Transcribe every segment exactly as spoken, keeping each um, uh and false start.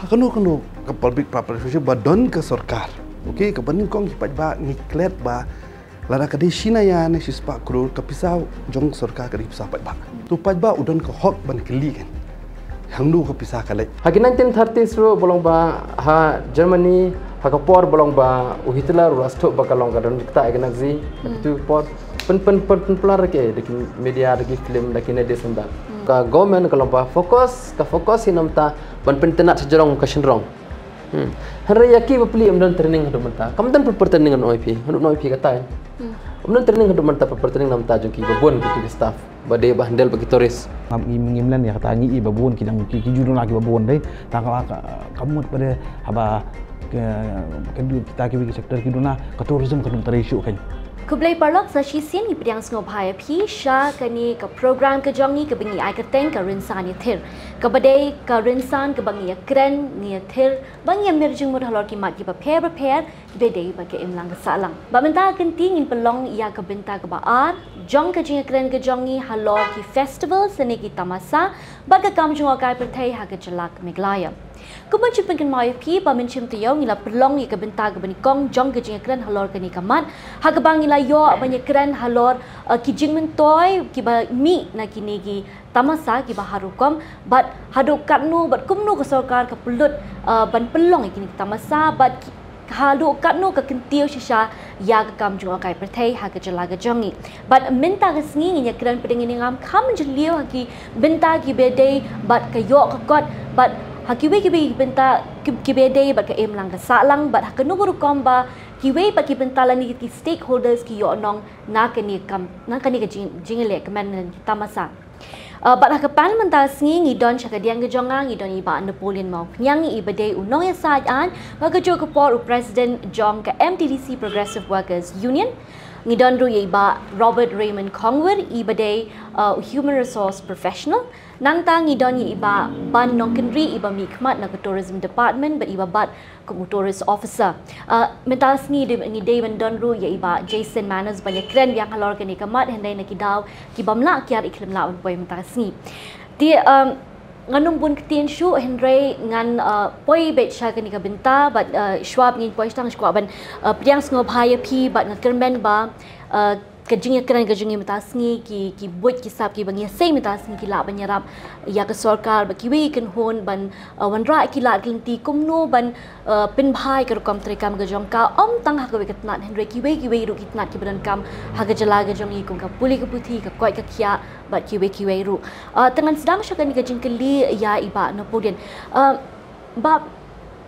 Kano kano ka public participation ba don ka sorkar. Okay, kaba nyngkong ki paidbah ngi klet ba lada ka dei shi hajar ne shi spah klur, ka pisa jong sorkar ka dei pisa paidbah. To paidbah u don ka hok ban kylli kan, hangno ka pisa ka leit. Ha ki nineteen thirties ruh ba long ba ha Germany, ha ka por ba long ba u Hitler u la sdang ba ka long ka don kata ka Nazi. Ha kitu ki por pyn pyn pyn pyn plar ke da ki media, da ki film, da ki ne des and that. Ka government ka long ba focus, ka focus hi namar ban pyntnat sha jrong ka shynrong. Hmm. Hynrei ïa ki bapli ym don training haduh mynta. Kam don proper training, ym don ïa phi, ym don ïa phi kata. Ym don training haduh mynta, proper training namar jong ki babun ki, ki staff ba dei ba handle ba ki tourist. Ngam i ngim len ïa kata, ngi i babun ki dang ki, ki ju duna ki babun dei. Ta ka, ka, ka mut ba dei haba ka, ka du kita ki, ki sector ki duna, ka tourism ka dum tari shu kan. Khublei paralok, sa shisien ngi pdiang sngewbha ïa phi sha kane ka program ka jong ngi kaba ngi ai kyrteng ka Rynsan Ïathir. Kaba dei ka rynsan kaba ngi ïakren, ngi ïathir, ba ngi ïamir jingmut halor ki mat kiba pher bapher, kiba dei bad ka imlang ka sahlang. Bad mynta ka kynti ngin pynlong ïa ka bynta kaba ar jong ka jingïakren ka jong ngi halor ki festival lane ki tamasa bad ka kam jngohkai pyrthei ha ka jylla ka Meghalaya. Kumba ngi pynkynmaw ïa phi ba mynshim taïew ngi la pynlong ïa ka bynta kaba nyngkong jong ka jingïakren halor kane ka mat, ha kaba ngi la ïoh ban ïakren halor, eh, ki jingmyntoi kiba mih na kine ki tamasa kiba har rukom, bad haduh katno bad kumno ka sorkar ka pynlut, eh, ban pynlong ïa kine ki tamasa, bad ki, haduh katno ka kyntiew shisha ïa ka kam jngohkai pyrthei ha ka jylla ka jong ngi. Bad mynta ka sngi ngin ïakren pdeng ïa, ngam kham jylliew ha ki bynta kiba dei bad ka ïoh ka kot, bad ha kiwei kiwei ki bynta ki, kiba dei bad ka imlang ka sahlang, bad ha kano ka rukom ba kiwei bad ki bynta lane ki stakeholders ki ïoh nong na kane ka kam, na kane ka jing, jingïaleh kmen lane ki tamasa. Uh, bad ha ka pan mynta ka sngi ngi don sha ka diang ka jong nga, ngi don i Bah Napoleon Mawphniang, iba dei u nongïasaid aiñ, bad kajuh ka por u president jong ka M T D C Progressive Workers Union. Ngi don ruh ïa i Bah Robert Raymond Kongwir, iba dei, uh, u human resource professional. Nangta ngi don ïa i Bah Ban Nongkynrih, iba mihkhmat na ka tourism department bad iba bat kum u tourist officer. Uh, mynta ka sngi de, ngi dei ban don ruh ïa i Bah Jason Manners ban ïakren biang halor kane ka mat, hynrei na ki daw ki bym lah kiar i khlem lah ban poi mynta ka sngi. Te, um, ngan ym bun ktien shuh, hynrei ngan, uh, poi beit sha kane ka bynta, bad, uh, shuwa ba ngin poi sha tang shuwa ban, uh, pdiang sngewbha ïa phi, bad nga kyrmen ba, uh, ka jingïakren ka jong ngi mynta ka sngi, ki, ki buit ki sap kiba ngi ïasei mynta ka sngi ki lah ban ïarap ïa ka sorkar bad kiwei ki kynhun ban, uh, wanrah ki lad ki lynti kumno ban, uh, pynbha ïa ka rukom treikam ka jong ka, ym tang ha kawei ka tnat, hynrei kiwei kiwei ruh ki tnat kiba donkam ha ka jylla ka jong ngi, kum ka pule ka puthi, ka koit ka khiah, bad kiwei kiwei ruh. Uh, te ngan sdang sha kane ka jingkylli ïa i Bah Napoleon. Uh, Bah,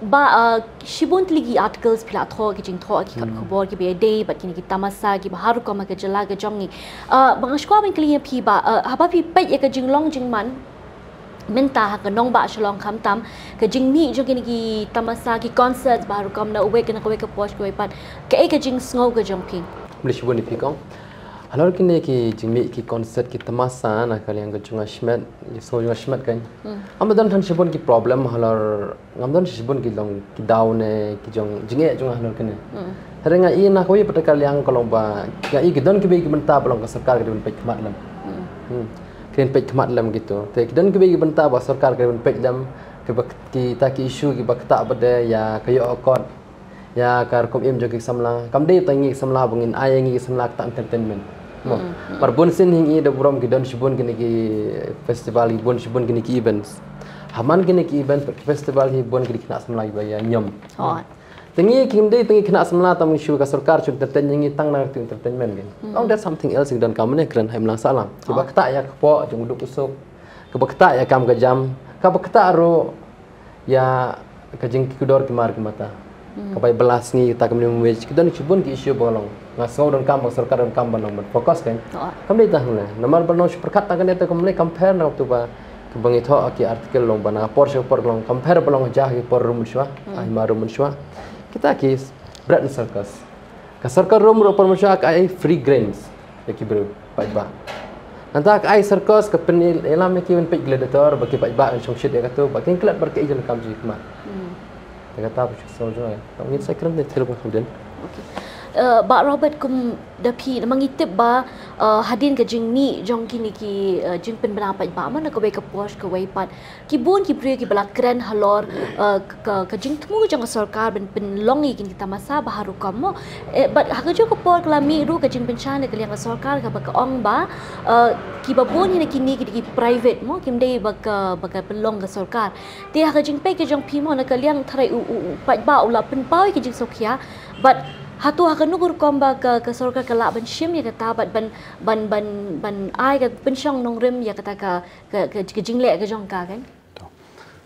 Bah, uh, shibun tylli ki articles phi la thoh, ki jingthoh, ki kot khubor kiba ïadei bad kine ki tamasa kiba har rukom ha ka jylla ka jong ngi. Uh, Bah, nga sngewbha ban kylli ïa phi Bah, uh, haba phi peit ïa ka jinglong jingman mynta ha ka nongbah Shillong, khamtam ka jingmih jong kine ki tamasa, ki concerts ba har rukom na uwei ka, na kawei ka por sha kawei pat, kaei ka jingsngew ka jong phi? Khublei shibun ïa phi kong. Halor kine ki jingmih ki concert ki tamasa na ka liang ka jong nga shimet, ïa sngew jong nga shimet kan. Hmm. Ngam don than shibun ki problem halor, ngam don shibun ki long ki daw ne ki jong jingeh jong nga halor kine. Hmm. Hynrei nga i na kawei pat ka liang ka long ba nga i ki don kiwei ki bynta ba long ka sorkar ka dei ban peit khmat lem. Hmm. Hmm. Ka dei ban peit khmat lem kito. Te ki don kiwei ki bynta ba sorkar ka dei ban peit lem, kiba kita ki issue kiba ktah ba dei ïa ka ïoh akot, ïa ka rukom im jong ki samla. Kam dei tang ngi ki samla ba ngin ai ngi ki samla ktah entertainment. Mo. Mm, mm. Mar bun sien hi ngi da burom ki don shibun kine ki festival, ki bun shibun kine ki events. Haman kine ki event, festival hi bun kine ki khynnah samla kiba ïa ñiom. Oh. Te ngi kim dei tang ngi khynnah samla tam ngi shu ka sorkar shu entertain ngi tang na tu entertainment kan. Mm. Long there's something else ngi donkam ne kren ha imlang sahlang. Kiba ktah ïa ka kpoh jong u duk u suk. Kiba ktah ïa kam ka jam. Kiba ktah ruh ïa ka jingkordor ki mar ki mata. Hmm. Ka bai blas ngi ta ka minimum wage. Ki don shibun ki issue ba long. Nga sngew donkam ba sorkar donkam ba long ban focus kan. Oh. Kam dei tang ne. Namar ba long shu pyrkhat tang kane te kam ne compare na tu ba, ba ngi thoh ki article long ba na por sha por long compare ba long ja ki por rum shwa. Hmm. Ai ma rum shwa. Kita ki bread and circus. Ka sorkar rum ruh por mynshuwa ka ai free grains ïa ki briew paidbah. Nangta ka ai circus, ka pynïalam ïa ki ban peit gladiator ba ki paidbah kan shongshit ïa katu ba kin klet bad ka ïa ka kam jingkhmat. Hmm. Te kata ba shu sngewjong ïa. Ngin sa kren ne thil ba kham dien. Okay. Uh, Bah Robert, kum da phi, namar ngi tip ba uh, hadien ka jingmih jong kine ki uh, jingpynbna paidbah mo na kawei ka por kawei pat, ki bun ki briew kiba la kren halor uh, ka, ka jingthmu jong ka sorkar ban pynlong ïa kine ki tamasa ba ha rukom mo. Eh, but ha kajuh ka por ka la mih ruh ka jingpynshai na ka liang ka sorkar kaba ka ong ba uh, kiba bun hi na kine ki, ki private mo, kim dei ba ka, ba ka pynlong ka sorkar. Te ha ka jingpeit ka jong phi mo, na ka liang tharai u, u, u paidbah u la pynpaw ïa ka jingsngewkhia, but hato ha kano ka rukom ba ka, ka sorkar ka lah ban shim ïa kata, but ban, ban, ban, ban ai ka pynshong nongrim ïa kata ka, ka, ka, ka jingleh ka jong ka, kan? To.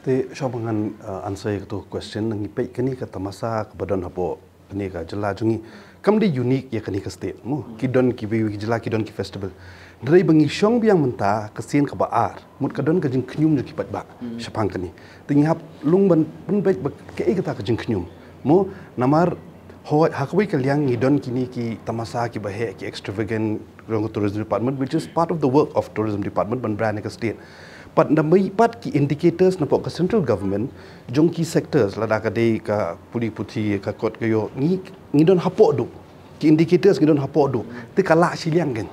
Te shuwa ba ngan uh, answer ïa kato ka question, ngi peit kane ka tamasa kaba don hapoh kane ka jylla jong ngi. Kam dei unique ïa kane ka state mo. Ki don kiwei kiwei ki jylla ki don ki festival. Hynrei ba ngi shong biang mynta ka sien kaba ar, mut ka don ka jingkhñium jong ki paidbah shaphang kane. Te ngi hap long ban pynbeit ba kaei kata ka jingkhñium mo, namar hooid ha kawei ka liang ngi don kine ki tamasa kiba heh, ki extravagant, jong ka tourism department, which is part of the work of tourism department ban brand ïa ka state. Pat namar pat ki indicators napoh ka central government jong ki sectors, lada ka dei ka pule puthi, ka kot ka ïoh, ngi, ngi don hapoh duh. Ki indicators ngi don hapoh duh. Te ka lah shiliang, kan?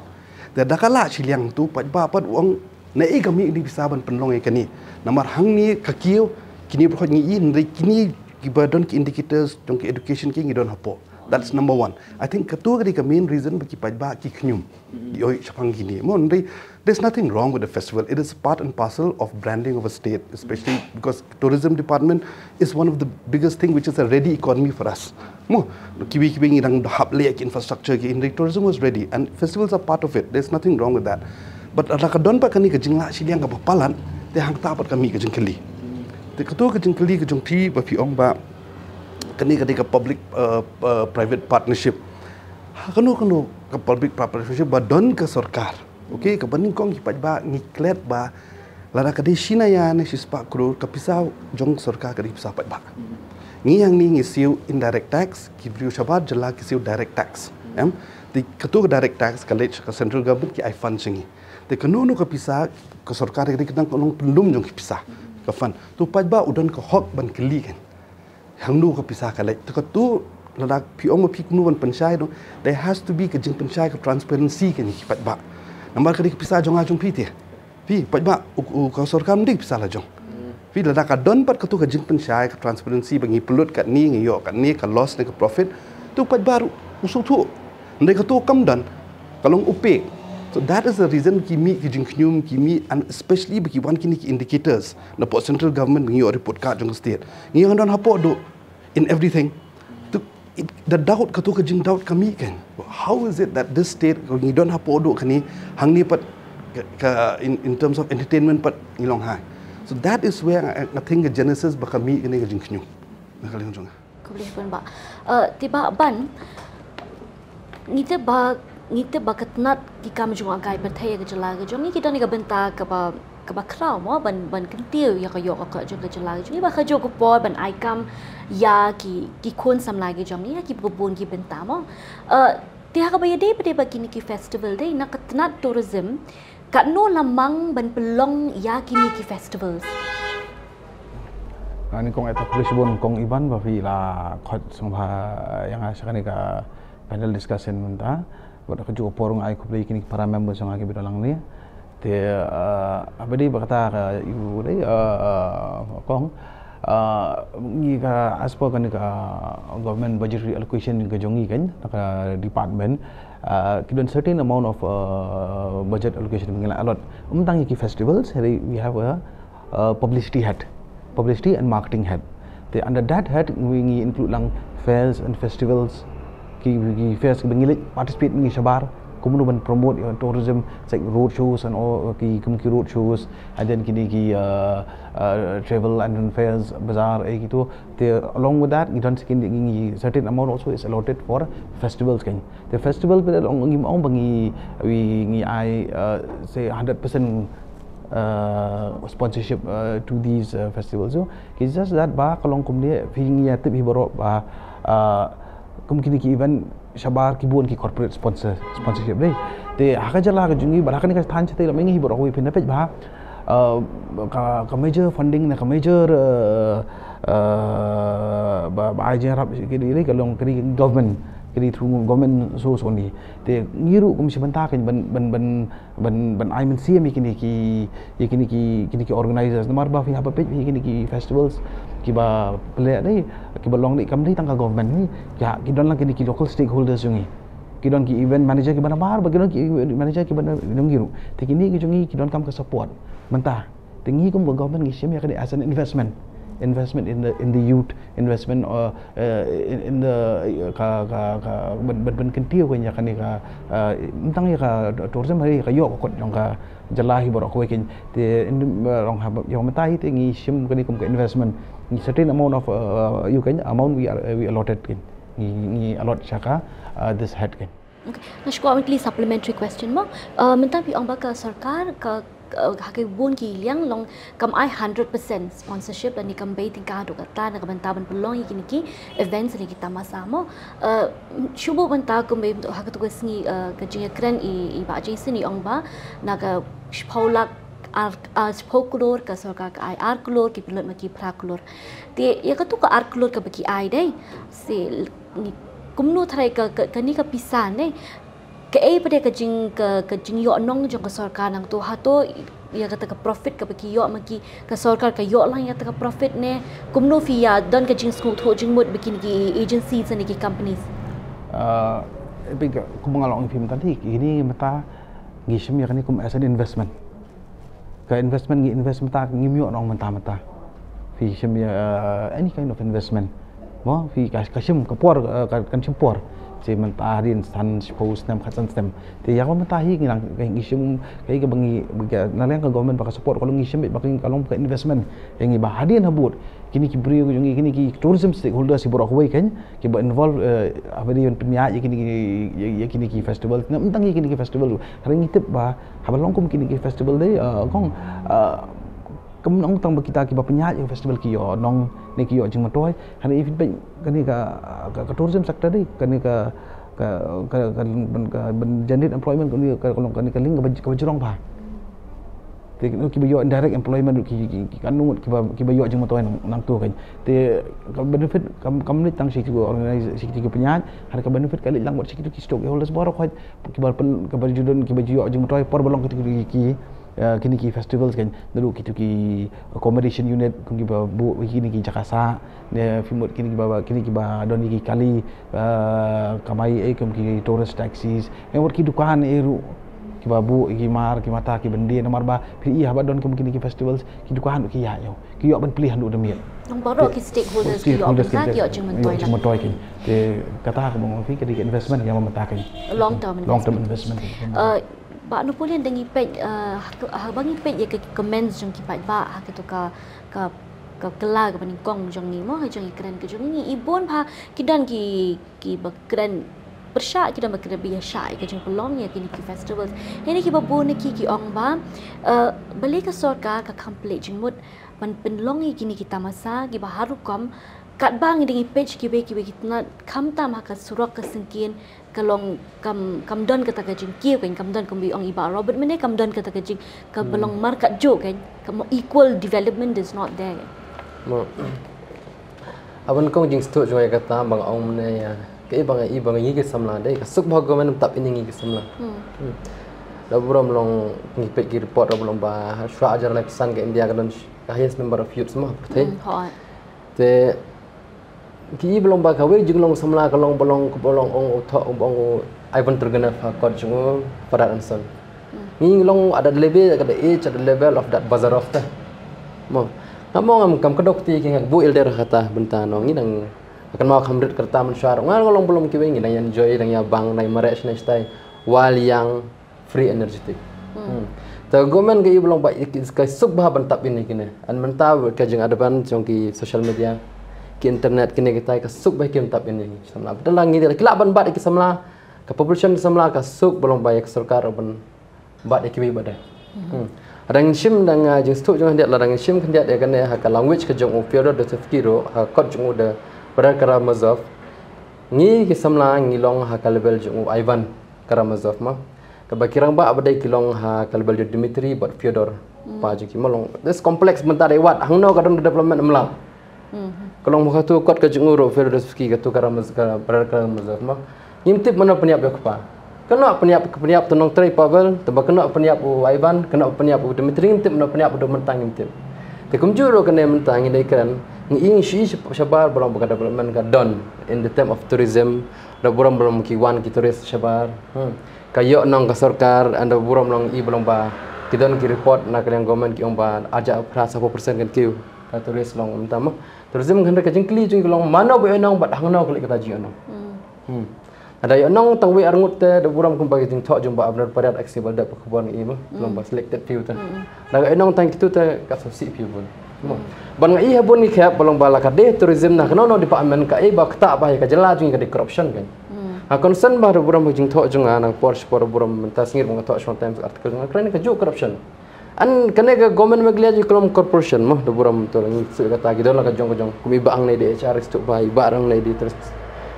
Te da ka lah shiliang tu paidbah pat u ong, naei ka mih kine ki pisa ban pynlong ïa kane. Namar hangne ka kiew, kine baroh ngi i, hynrei kine kiba don ki indicators jong ki education ki ngi don hapoh. That's number one. I think kato ka dei ka main reason ba ki paidbah ki khñium. Ïoh shaphang kine mo, hynrei there's nothing wrong with the festival. It is part and parcel of branding of a state, especially because tourism department is one of the biggest thing which is a ready economy for us. Mo, kiwei kiwei ngi dang hap leh ki infrastructure ki, hynrei tourism was ready and festivals are part of it. There's nothing wrong with that. But lada ka don pat kane ka jinglah shiliang kaba palat, te hangta pat ka mih ka jingkylli. Te kato ka jingkylli ka jong phi ba phi ong ba kane ka dei ka public uh, uh, private partnership. Ha kano kano ka public private partnership ba don ka sorkar. Okay, kaba nyngkong ki paidbah ngi klet ba lada ka dei shi hajar ne shi spah klur ka pisa jong sorkar ka dei pisa paidbah. Ngi hangne ngi siew indirect tax, ki briew shabar jylla ki siew direct tax. Em, te kato ka direct tax ka leit sha ka central government, ki ai fund sha ngi. Te kano kano ka pisa ka sorkar ka dei ka dang ka long pynlum jong ki pisa ka fund. To paidbah u don ka hok ban kylli, kan? Hangno ka pisa ka leit. Te kato lada phi ong ma phi kumno ban pynshai, no, there has to be ka jingpynshai, ka transparency, kan, ïa ki paidbah. Namar ka dei ka pisa jong nga jong phi te. Phi paidbah, u, u, ka sorkar ym dei ka pisa la jong phi. Lada ka don pat kato ka jingpynshai, ka transparency, ba ngi pynlut katne, ngi ïoh katne, ka loss ne ka profit, to paidbah ruh u sngewthuh. Hynrei kato kam don, ka long opaque. So that is the reason ki mih ki jingkhñium, ki mih, and especially ba ki wan kine ki indicators napoh central government ba ngi ïoh report card jong ka state. Ngi hap don hapoh duh in everything. To, it, the doubt, kato ka jingdoubt ka mih, kan. How is it that this state, ngi don hapoh duh kane, hangne pat ka, ka, in, in terms of entertainment pat ngi long high. So that is where I, I think the genesis ba ka mih kane ka jingkhñium na ka liang jong nga. Khublei shibun, Bah. Uh, te Bah Ban, ngi tip ba, ngi tip ba ka tnat ki kam jngohkai pyrthei ha ka jylla ka jong ngi ki don ïa ka bynta kaba, kaba khraw mo, ban, ban kyntiew ïa ka ïoh ka kot jong ka jylla ka jong ngi, ba ha kajuh ka por ban ai kam ïa ki, ki khun samla ki jong ngi ha kiba bun ki bynta mo. Uh, te ha kaba ïadei pat de bad kine ki festival, dei na ka tnat tourism, katno la mang ban pynlong ïa kine ki festivals? Nga, nyngkong, eh, to khublei shibun Kong Iban ba phi la khot sngewbha ïa nga sha kane ka panel discussion mynta. Bad ha kajuh ka por nga ai khublei ïa kine ki para member jong nga kiba don lang ne. Te, eh, haba dei ba kata ka ïa u dei, eh, eh, Kong, eh, ngi ka, as per kane ka government budgetary allocation ka jong ngi, kan, na ka department, eh, ki don certain amount of, eh, budget allocation ba ngi la allot. Ym tang ïa ki festivals, hynrei we have a, eh, publicity head, publicity and marketing head. Te under that head ngi, ngi include lang fairs and festivals, ki, ki fairs kiba ngi leit participate ngi shabar, kumno ban promote ïa tourism, like road shows and all, ki, kum ki road shows, and then kine ki, uh, uh, travel and fairs, bazaar, eh, kito. Te along with that, ngi don skin, ngi, ngi, certain amount also is allotted for festivals, kan. Te festival pat long, ngim ong ba ngi, wi, ngi ai, uh, say, hundred percent, uh, sponsorship, uh, to these, uh, festivals. So, it's just that ba ka long kumne, phi, ngi ïa tip hi baroh ba, uh, kum kine ki event shabar ki bun ki corporate sponsor, sponsorship, dei. Te ha ka jylla ka jong ngi, bad ha kane ka thaiñ shatei lem, ngi hi baroh kawei, phin da peit ba, uh, ka, ka major funding ne ka major, uh, uh, ba, ba ai jingïarap ki dei, dei ka long kane ka government. Kine through government source only. Te ngi ruh kum shi bynta kan ban ban ban ban ban ai mynsiem ïa kine ki, ïa kine ki, kine ki organizers. Namar ba phi haba peit ïa kine ki festivals kiba pynlong ne kiba long ne kam dei tang ka government ne. Ki don lang kine ki local stakeholders jong ngi. Ki don ki event manager kiba nabar, ba ki don ki event manager kiba na jong ngi ruh. Te kine ki jong ngi ki donkam ka support. Mynta te ngi kum ka government ngi shim ïa kane as an investment, investment in the, in the youth, investment uh, uh, in, in the uh, ka ka ka ban ban ban kyntiew ïa kane ka uh, tang ïa ka tourism, ha ka ïoh ka kot jong ka jylla hi baroh kawei kan. Te long ha ïa mynta hi te ngi shim kane kum ka investment, ngi certain amount of uh, ïa kan amount we are, we allotted kan, ngi ngi allot sha ka uh, this head kan. Okay. Nga shu kwah wan kylli supplementary question mo. Uh, mynta phi ong ba ka sorkar ka, ka ha ka bun ki liang long kam ai hundred percent sponsorship lane kam bei tyngka haduh katta na ka bynta ban pynlong ïa kine ki events lane ki tamasa mo. Uh, shu buh mynta kumba ha katu ka sngi uh, ka jingïakren i, i Bah Jason i ong ba na ka shiphew lak ar, uh, shiphew klur ka sorkar ka ai ar klur, ki pynlut ma ki phra klur. Te ïa katu ka ar klur kaba ki ai dei, se kumno tharai ka, ka, kane ka pisa ne? Kaei pat ka jing ka, ka jingïoh nong jong ka sorkar nangto, hato ïa kata ka profit kaba ki ïoh ma ki, ka sorkar ka ïoh lang ïa kata ka profit ne? Kumno phi ïa don ka jingsngewthuh jingmut ba kine ki agencies ne ki companies? Uh, kumba nga la ong ïa phi mynta, kine mynta ngi shim ïa kane kum as an investment. Ka investment ngi invest mynta, ngim ïoh nong mynta mynta. Phi shim ïa uh, any kind of investment mo, phi ka, ka shim ka por uh, ka, kan shim por. Shi mynta hadien san shiphew snem, khatsan snem. Te ïa mynta hi ngi nang ngi shim ka, ka ba ngi na liang ka government ba ka support, ka long ngi shim ba ka long ka investment. Ïa ngi ba hadien habud kine ki briew jong ngi, kine ki tourism stakeholders baroh kawei kan kiba involve uh, haba dei ban pynïaid ïa kine ki, ïa kine ki festival. Ngam tang ïa kine ki festival, hynrei ngi tip ba haba long kum kine ki festival dei uh, kong uh, kam long tang ba kita kiba pynïaid ïa festival ki ïoh nong ne ki ïoh jingmyntoi. Hynrei if peit kane ka, ka, ka tourism sector dei kane ka, ka, ka, ka, ban, ka ban generate employment kane ka, ka long kane ka link kaba, kaba jrong bha. Te kiba ïoh indirect employment ki, ki, ki, kan ngut kiba, kiba ïoh jingmyntoi nang, nangto kan. Te ka benefit kam, kam leit tang shi ki organize, shi ki pynïaid, hynrei ka benefit ka leit lang bad shi ki stakeholders baroh, kiba pyn, kiba ju don, kiba ju ïoh jingmyntoi por ba long kito ki, ki uh, kine ki festivals kan, naduh kito ki accommodation unit kum kiba buh kine ki jaka sah, ne phi mut kine kiba, kine kiba don ki kali uh, kamai eh kum ki tourist taxis, eh wat ki dukan eh ruh kiba buh ki mar ki mata ki byndi, namar ba phi ïa haba don kum kine ki festivals ki dukan ki ïa ïoh, ki ïoh ban plie haduh da miet. Nang baroh ki stakeholders ki ïoh, ki ïoh jingmyntoi kan. Te kata ka bang phi ka dei ka investment ïa mynta kan. Long term investment. Long term investment. Uh, Bah Napoleon, da ngi peit uh, ha ba ngi peit ïa ka comments jong ki paidbah ha katu ka, ka, ka kylla kaba nyngkong jong ngi mo, ha jong i kren ka jong ngi, i bun bha ki don ki, kiba kren pyrshah, ki don ba kren ba ïa shah ïa ka jingpynlong ïa kine ki festivals. Ïa ne kiba bun na ki ki ong ba uh, balei ka sorkar ka kham pynleit jingmut ban pynlong ïa kine ki tamasa kiba har rukom, katba ngi da ngi peit kiwei kiwei ki tnat khamtam ha ka surok ka syngkien, ka long kam, kam don kata ka jingkiew kan, kam don, kumba ong i Bah Robert mynne, kam don kata ka jing, kaba long markatjuh kan, kam equal development is not there. Mo. Aban kong jingstad jong ïa kata ba nga ong mynne ïa ka, i ba nga, i ba nga, ngi ki samla dei ka suk ba government tap ïa ngi ki samla. Da burom long ngi peit ki report da burom ba shuwa hajar lai phew san ka India ka don ka highest number of youths mo pyrthei. Te ki i ba long ba kawei jinglong samla ka long ba long, ba long ong u thoh, ba ong u Ivan Turgenev ha kot jong u Father Anselm. Ngi long at that level, at the age, at the level of that Bazarov te. Mo. Nga mo ngam kam ka dok ti ki nga buh elder kata bynta no ngi dang akan ma kham rit kata mynshwa. Nga long ba long kiwei ngi dang enjoy, dang ïa bang, dang ïa mareh shane shtai. While young, free, energetic. Ta government ka i ba long ba ka suk bha ban tap ïa kine. An mynta ka jing advance jong ki social media, ki internet, kine kita ka suk bha ki ban tap ïa kine. Samla ba la ngi ki la ban bat ïa ki samla, ka population ki samla ka suk ba long ba ïa ka sorkar ban bat ïa kiwei ba dei. Dang shim dang jingstad jong khyndiat la dang shim khyndiat ïa kane ha ka language ka jong u Fyodor Dostoevsky ruh ha kot jong u da Brother Karamazov. Ngi ki samla ngi long ha ka level jong u Ivan Karamazov ma. Kaba ki rangbah ba dei ki long ha ka level jong Dmitry bad Fyodor. Pa jong ki ma long. This complex mynta dei wat hangno ka don development em lah. Ka long ma katu kot ka jong u ruh Ferodoski katu ka Ramaz ka Barar ka Ramaz ma. Ngim tip mano pynïap ïa u kpa. Kano pynïap pynïap tu nongtrei Pavel, teba kano pynïap u Ivan, kano pynïap u Dmitri ngim tip mano pynïap u Dmitri ngim tip. Te kumjuh ruh kane mynta ngi dei kren ngi ing shi shabar ba long ba ka development ka don in the term of tourism, da burom ba long ki wan ki tourist shabar. Hmm. Ka ïoh nong ka sorkar, ynda burom long i ba long ba ki don ki report na ka liang government ki ong ba aja phra sa percent kan kiew ka tourist long mynta ma. Tourism kan ka jingkylli jong ki long mano ba ïoh nong bad hangno ka leh kata jingïoh nong. Hmm. Ada ïoh nong tang wei arngut te da burom kumba ki jingthoh jong ba Abner Pariat aksi ba da khubor ngi ma. Long ba selected few te. Da ïoh nong tang kitu te ka sopsi few bun. Mo. Ban nga i ha bun ngi khep ba long ba la ka dei tourism na kano no department ka ei ba kata ba ka jela jong ka dei corruption kan. Ha concern ba da burom jingthoh jong nga na por por burom mynta sngir ba nga thoh shong times article nga kren ka ju corruption. An kane ka government Meghalaya ji kolom corporation mo da burom to ngi su kata ki don la ka jong ka jong kumi ba ang nei di H R istu ba i ba rang nei di terus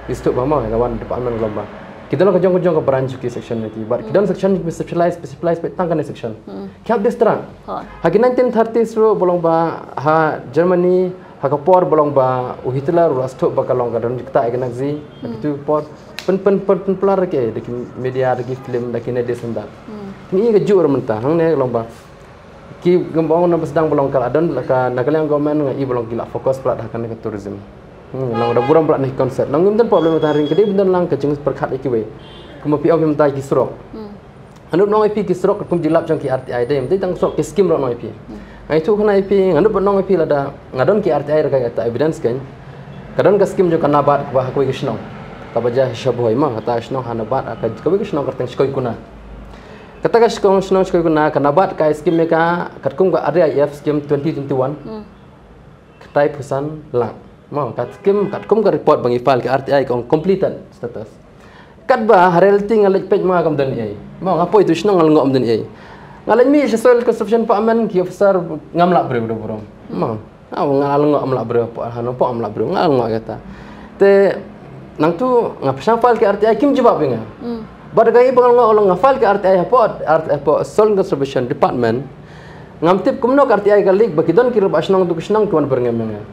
istu ba mo ka wan department kolom ba ki don la ka jong ka jong ka branch ki section ki ba ki don section ki specialize specialize pe tang kane section ki hap district ha ki nineteen thirties ro bolong ba ha Germany ha ka por bolong ba u Hitler ro astu ba ka long ka don jikta ka nak zi ha ki tu por pen pen pen pen pelar ke da ki media da ki film da ki ne des and that. Ngi ka jur mynta hang ne long ba ki gembong na besdang bolong kal adon la ka na ka liang government nga i bolong ki la focus plat ha ka ne ka tourism. Hmm, long da buram plat ne concept long ngim don problem ta ring ke dei bendon lang ka jing perkhat ki wei. Kuma pi au pim ta ki surok. Hanut nong ipi ki surok kum jilap jong ki R T I dei dei tang surok ki skim rok nong ipi. Ngai thu khana ipi hanut nong ipi lada ngadon ki R T I raka ta evidence kan. Kadon ka skim jong ka nabat ka ba ha kawei ka shnong. Ka ba ja shaboi ma kata shnong ha nabat ka kawei ka shnong ka teng shkoi kuna. Kata ka shkong shnong shkoi kuna ka nabat ka skim ka katkum ka R D I F skim twenty twenty-one. Katai phew san lak. Mo kat skim katkum ka report ba ngi file ka R T I ka ong completed status. Katba ha reality nga leit peit ma kam don ei. Mo nga poi tu shnong nga lngoh am don ei. Nga leit mi sha soil conservation department ki officer ngam lah briew da burom. Mo nga lngoh am lah briew po hano po am lah briew nga lngoh kata. Te nang tu nga phew san file ka R T I kim jawab nga. Bad ka i ba nga lngoh nga file ka R T I hapo R T I hapo soil conservation department. Ngam tip kumno ka R T I ka leak ba ki don ki ruh ba shnong tu ki shnong ki wan byrngem nga.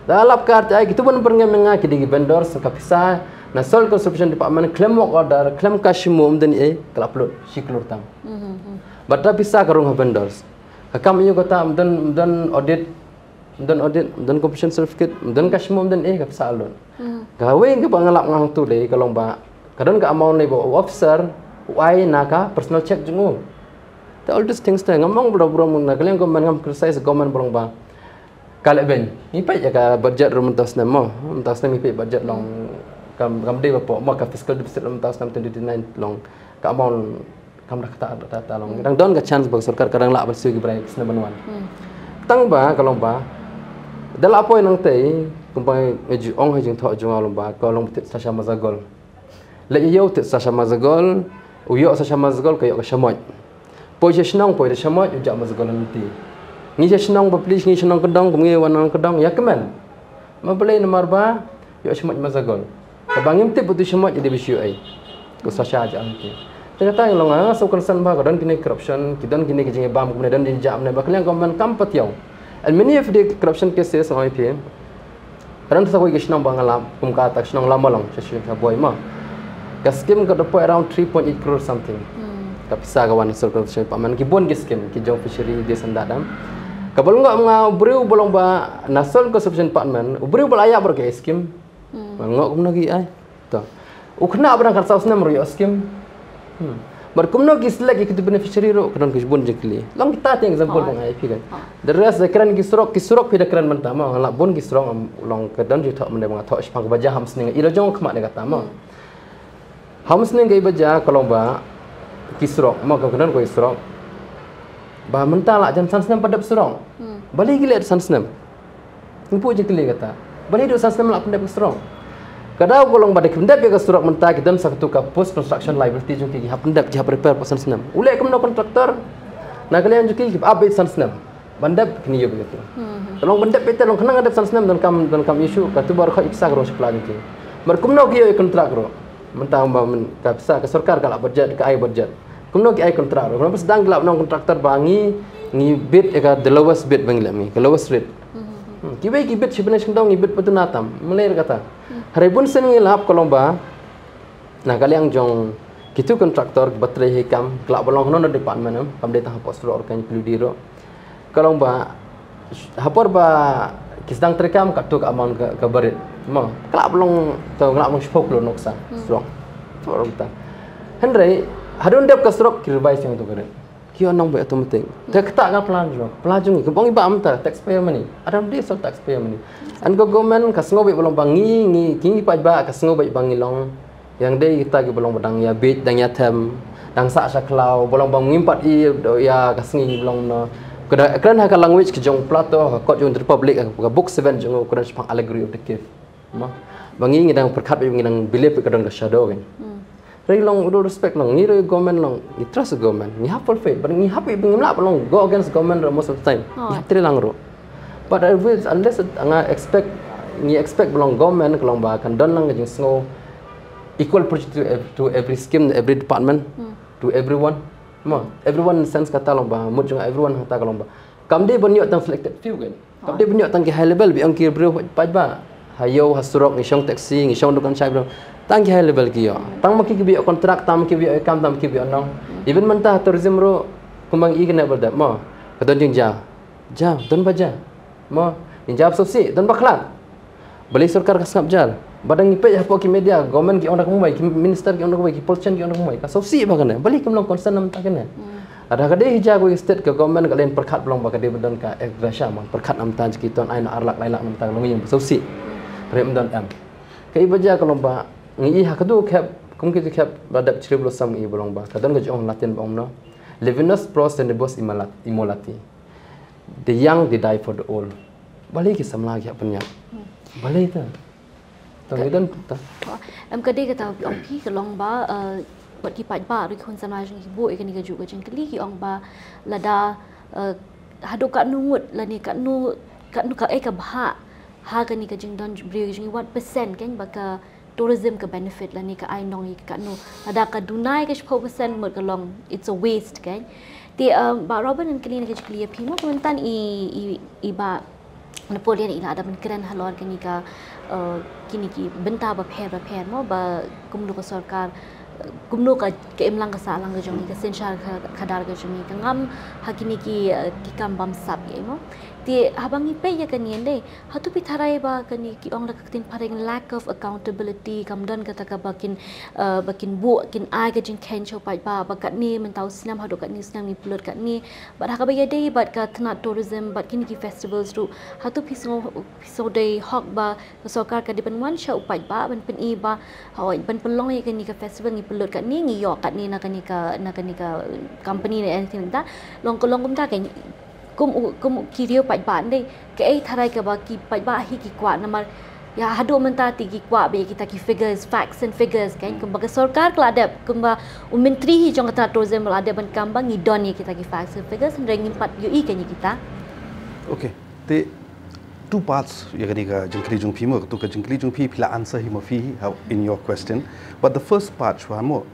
Da lap ka R T I ki tu wan byrngem nga ki dei ki vendors ka pisa na soil conservation department klem work order klem ka shimo um den ei ka la plut shi klur tam. Bad ta pisa ka rung ha vendors. Ka kam ïu ka ta um don um don audit um don audit um don completion certificate um don ka shimo um den ei ka pisa alun. Ka wei ka ba nga lap nga hang tu dei ka long ba ka don ka amount nei ba u officer u ai na ka personal check jong u. Te all these things te ngam ong bro bro na ka liang government ngam criticize government bro ba ka leh ben ngi peit ïa ka budget rum tas nem mo tas nem ngi peit budget long kam kam dei ba po mo ka fiscal deficit rum tas nem twenty nine long ka amount kam da kata ta ta long dang don ka chance ba sorkar ka dang lah ban siew ki brai snem ban wan tang ba ka long ba da la poi nang tei kumba ngi ju ong ha jingthoh jong long ba ka long tit Sasha Mazagol. Leh ïa u tit Sasha Mazagol u ïoh Sasha Mazagol ka ïoh ka shamoit. Poi sha shnong poi da shamoit u jah Mazagol nanti. Ngi sha shnong ba plis ngi shnong kedong kum ngi wan nong kedong ïa kmen. Ma balei namar ba ïoh shamoit Mazagol. Kaba ngim tip utu shamoit ïa dei ba shu ai. Ko Sasha jah nanti. Te kata ngi long nga so concern ba ka don kine corruption ki don kine ki jingi bam kumne don jingjah ne ba kliang government kam patiaw. And many of the corruption cases on I P M. Ka don sa kawei ka shnong ba nga lam kum ka ta ka shnong Lamalong sha sha boi ma. Ka skim ka da poi around three point eight crore something. Ka pisa ka wan na Soil Conservation Department ki bun ki skim ki jong fishery this and that dam. Ka bol ngok nga briew bolong ba na Soil Conservation Department u briew bol aya bor ka skim. Ngok kumno ki ai. To. U khna ba dang khat saw snem ruh ïoh skim. Bad kumno ki select ïa kitu beneficiary ruh ka don ka bun jingkylli. Long kita te example ba nga ai phi kan. The rest da kren ki surok ki surok phi da kren mynta ma nga la bun ki surok long ka don ju thoh mynta ba nga thoh shipang ka ba ja ham sning ïa la jong khmat ne kata ma. Ham sning ka i ba ja ka long ba ki surok ma ka don ko i surok. Ba mynta la jan san snem ba dep surok. Bali ki le san snem. Ngi pu jingkylli kata. Balei dei san snem la pyndep ka surok. Ka daw ka long ba da ki pyndep ïa ka surok mynta ki don sa katu ka post construction liability jong ki ki hap pyndep ki hap repair pa san snem. U leh kumno contractor. Na ka liang jong ki ki ap beit san snem. Ban dep kini ïoh beit katu. Ka long ban dep beit te long khnang dep san snem don kam don kam issue katu bar kho ipsa ka rong shipla jong ki. Mar kumno ki ïoh ïa contract ruh. Mynta ba ka pisa ka sorkar ka la budget ka ai budget. Kumno ki ai contract ruh. Kumno ba sdang ki la nong contractor ba ngi ngi bid ïa ka the lowest bid ba ngi leh ngi ka lowest rate. Hmm. Kiwei ki bit shibun sngewdong, ngi bit patuna tam. Mlei kata. Hynrei bun sien ngi lap ka long ba na ka liang jong kitu contractor ba trei hi kam, ka lah ba long hano na department em, kam dei tang hapoh surok kan plu di ro. Ka long ba hapor ba ki sdang trei kam, ka tu ka amount ka, ka barit. Mo, ka lah ba long to, ka lah ba long shiphew klur nuksa surok. Surok ta. Hynrei hadon dep ka surok ki revise ïa tu ka rit. Ki ong nang ba automatic. Te kata ka plan jong, plan jong ngi, ka bong iba am ta taxpayer money. Adam di sol taxpayer money. An ka government ka sngew beit ba long ba ngi, ngi, ki ngi paidbah ka sngew beit ba ngi long. Yang dei kita ki ba long ba dang ïa bit, dang ïa them, dang sah sha khlaw, ba long ba ngim pat i ïa ka sngi ngi ba long no. Ka da kren ha ka language ka jong Plato, ha kot jong Republic, ha ka book seven jong u kren shaphang allegory of the cave. Mo. Ba ngi ngi dang pyrkhat ba ngi dang believe ka don ka shadow kan. Hynrei long, with all respect long, ngi ruh government long, ngi trust government, ngi hap full faith, but ngi hap, ngi lah ba long go against government ruh most of the time. Ngi hap trei lang ruh. But I will, unless it, nga expect, ngi expect ba long government ka long ba kan don lang ka jingsngew equal opportunity to ev-, to every scheme, every department, to everyone. Mo, everyone in sense kata long ba, mut jong everyone kata ka long ba. Kam dei ban ïoh tang selected few kan. Kam dei ban ïoh tang ki high level, ba ong ki briew paidbah. Ha ïew, ha surok, ngi shong taxi, ngi shong dukan shai briew. Tang ki high level ki ïoh. Tang ma ki ki ba ïoh contract, tang ma ki ba ïoh kam, tang ma ki ba ïoh nong. Even mynta tourism ruh, kumba ngi kane ba dep mo. Ka don jingja. Ja, don ba ja. Mo, jingja sopsi, don ba khlad. Balei sorkar ka sngap jar? Ba dang ngi peit hapoh ki media, government ki ong da kumbai, ki minister ki ong da kumbai, ki politician ki ong da kumbai. Ka sopsi ba kane, balei kim long concern namta kane. Ada ka dei hi ja ko state ka government ka len pyrkhat ba long ba ka dei ba don ka ek rasha ma pyrkhat namta jki ton ai na ar lak lai lak namta ka long ïing ba sopsi. Rem don em. Ka i ba ja ka long ba ngi i ha ka du khep, kum ki khep ba dep chri blo sam ngi ba long ba. Ka don ka jong Latin ba ong no. Levinus pros tenebus immolat-, immolati. The young they die for the old. Balei ki samla ki hap pynïap. Balei ta. Tang i don ta. Em ka dei kata ong phi ka long ba, eh, wat ki paidbah ruh ki khun samla jong ki buh ïa kane ka juh ka jingkylli ki ong ba lada, eh, haduh katno ngut lane katno, katno ka, eh, ka bha ha kane ka jingdon briew jong ngi, what percent kan ba ka tourism ka benefit lane ka ai nong ïa ka katno. Lada ka duna ïa ka shiphew percent mut ka long it's a waste kan. Te, eh, Bah Robin, ngan kylli na ka jingkylli ïa phi mo, ka mynta i, i, i Bah Napoleon i la da ban kren halor kane ka, eh, kine ki bynta bapher bapher mo, ba kumno ka sorkar, eh, kumno ka, ka imlang ka sahlang ka jong ngi, ka synshar ka, khadar ka jong ngi, ka ngam ha kine ki, eh, ki kam bamsap ïa mo. Te haba ngi peit ïa kane dei, hato phi tharai ba kane ki ong da ka ktien phareng lack of accountability, kam don kata kaba kin, eh, ba kin buh, kin ai ka jingkheiñ sha u paidbah ba katne mynta u snem haduh katne u snem ngi pynlut katne. Bad ha kaba ïadei bad ka tnat tourism bad kine ki festivals ruh, hato phi sngew, phi sngew dei hok ba ka sorkar ka dei ban wan sha u paidbah ban pyni ba, hooid, ban pynlong ïa kane ka festival ngi pynlut katne, ngi ïoh katne na kane ka, na kane ka company ne anything like that. Long ka long kumta ka kum u, kum u ki riew paidbah ndei, kaei tharai kaba ki paidbah hi ki kwah namar ïa haduh mynta te ki kwah ba ïa kita ki figures, facts and figures kan, kumba ka sorkar ka la dep, kumba u myntri hi jong ka tourism la dep ban kam ba ngi don ïa kita ki facts and figures, hynrei ngim pat ïohi kan ïa kita. Okay, te two parts ïa kane ka jingkylli jong phi mo, tu ka jingkylli jong phi phi la answer hi mo phi ha, in your question. But the first part shuwa mo,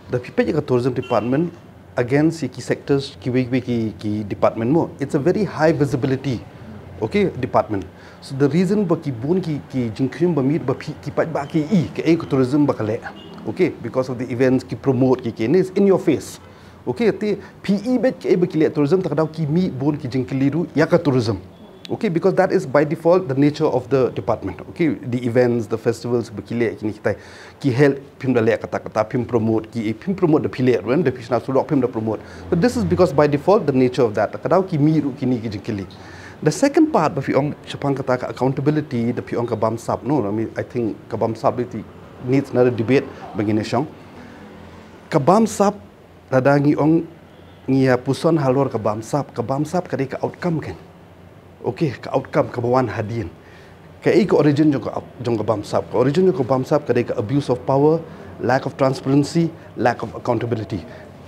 da phi peit ïa ka tourism department against ïa ki sectors kiwei kiwei ki, ki department mo. It's a very high visibility, okay, department. So the reason ba ki bun ki, ki jingkhynñiuh ba mih ba phi ki paidbah ki i kaei ka tourism ba ka leh. Okay, because of the events ki promote ki, ki ni is in your face. Okay, te phi i beit kaei ba ki leh tourism, ta ka daw ki mih bun ki jingkylli ruh ïa ka tourism. Okay, because that is by default the nature of the department. Okay, the events, the festivals ba ki leh kine kitai. Ki help phim da leh kata kata, phim promote ki, phim promote da phi leh ruh, da phi shna surok phim da promote. But this is because by default the nature of that. Ka daw ki mih ruh kine ki jingkylli. The second part ba phi ong shaphang kata ka accountability, da phi ong ka bamsap, no, I mean, I think ka bamsap it needs another debate ba ngin ïa shong. Ka bamsap, lada ngi ong ngi ïa puson halor ka bamsap, ka bamsap ka dei ka outcome kan. Okay, ka outcome kaba wan hadien. Kaei ka origin jong ka, jong ka bamsap? Ka origin jong ka bamsap ka dei ka abuse of power, lack of transparency, lack of accountability.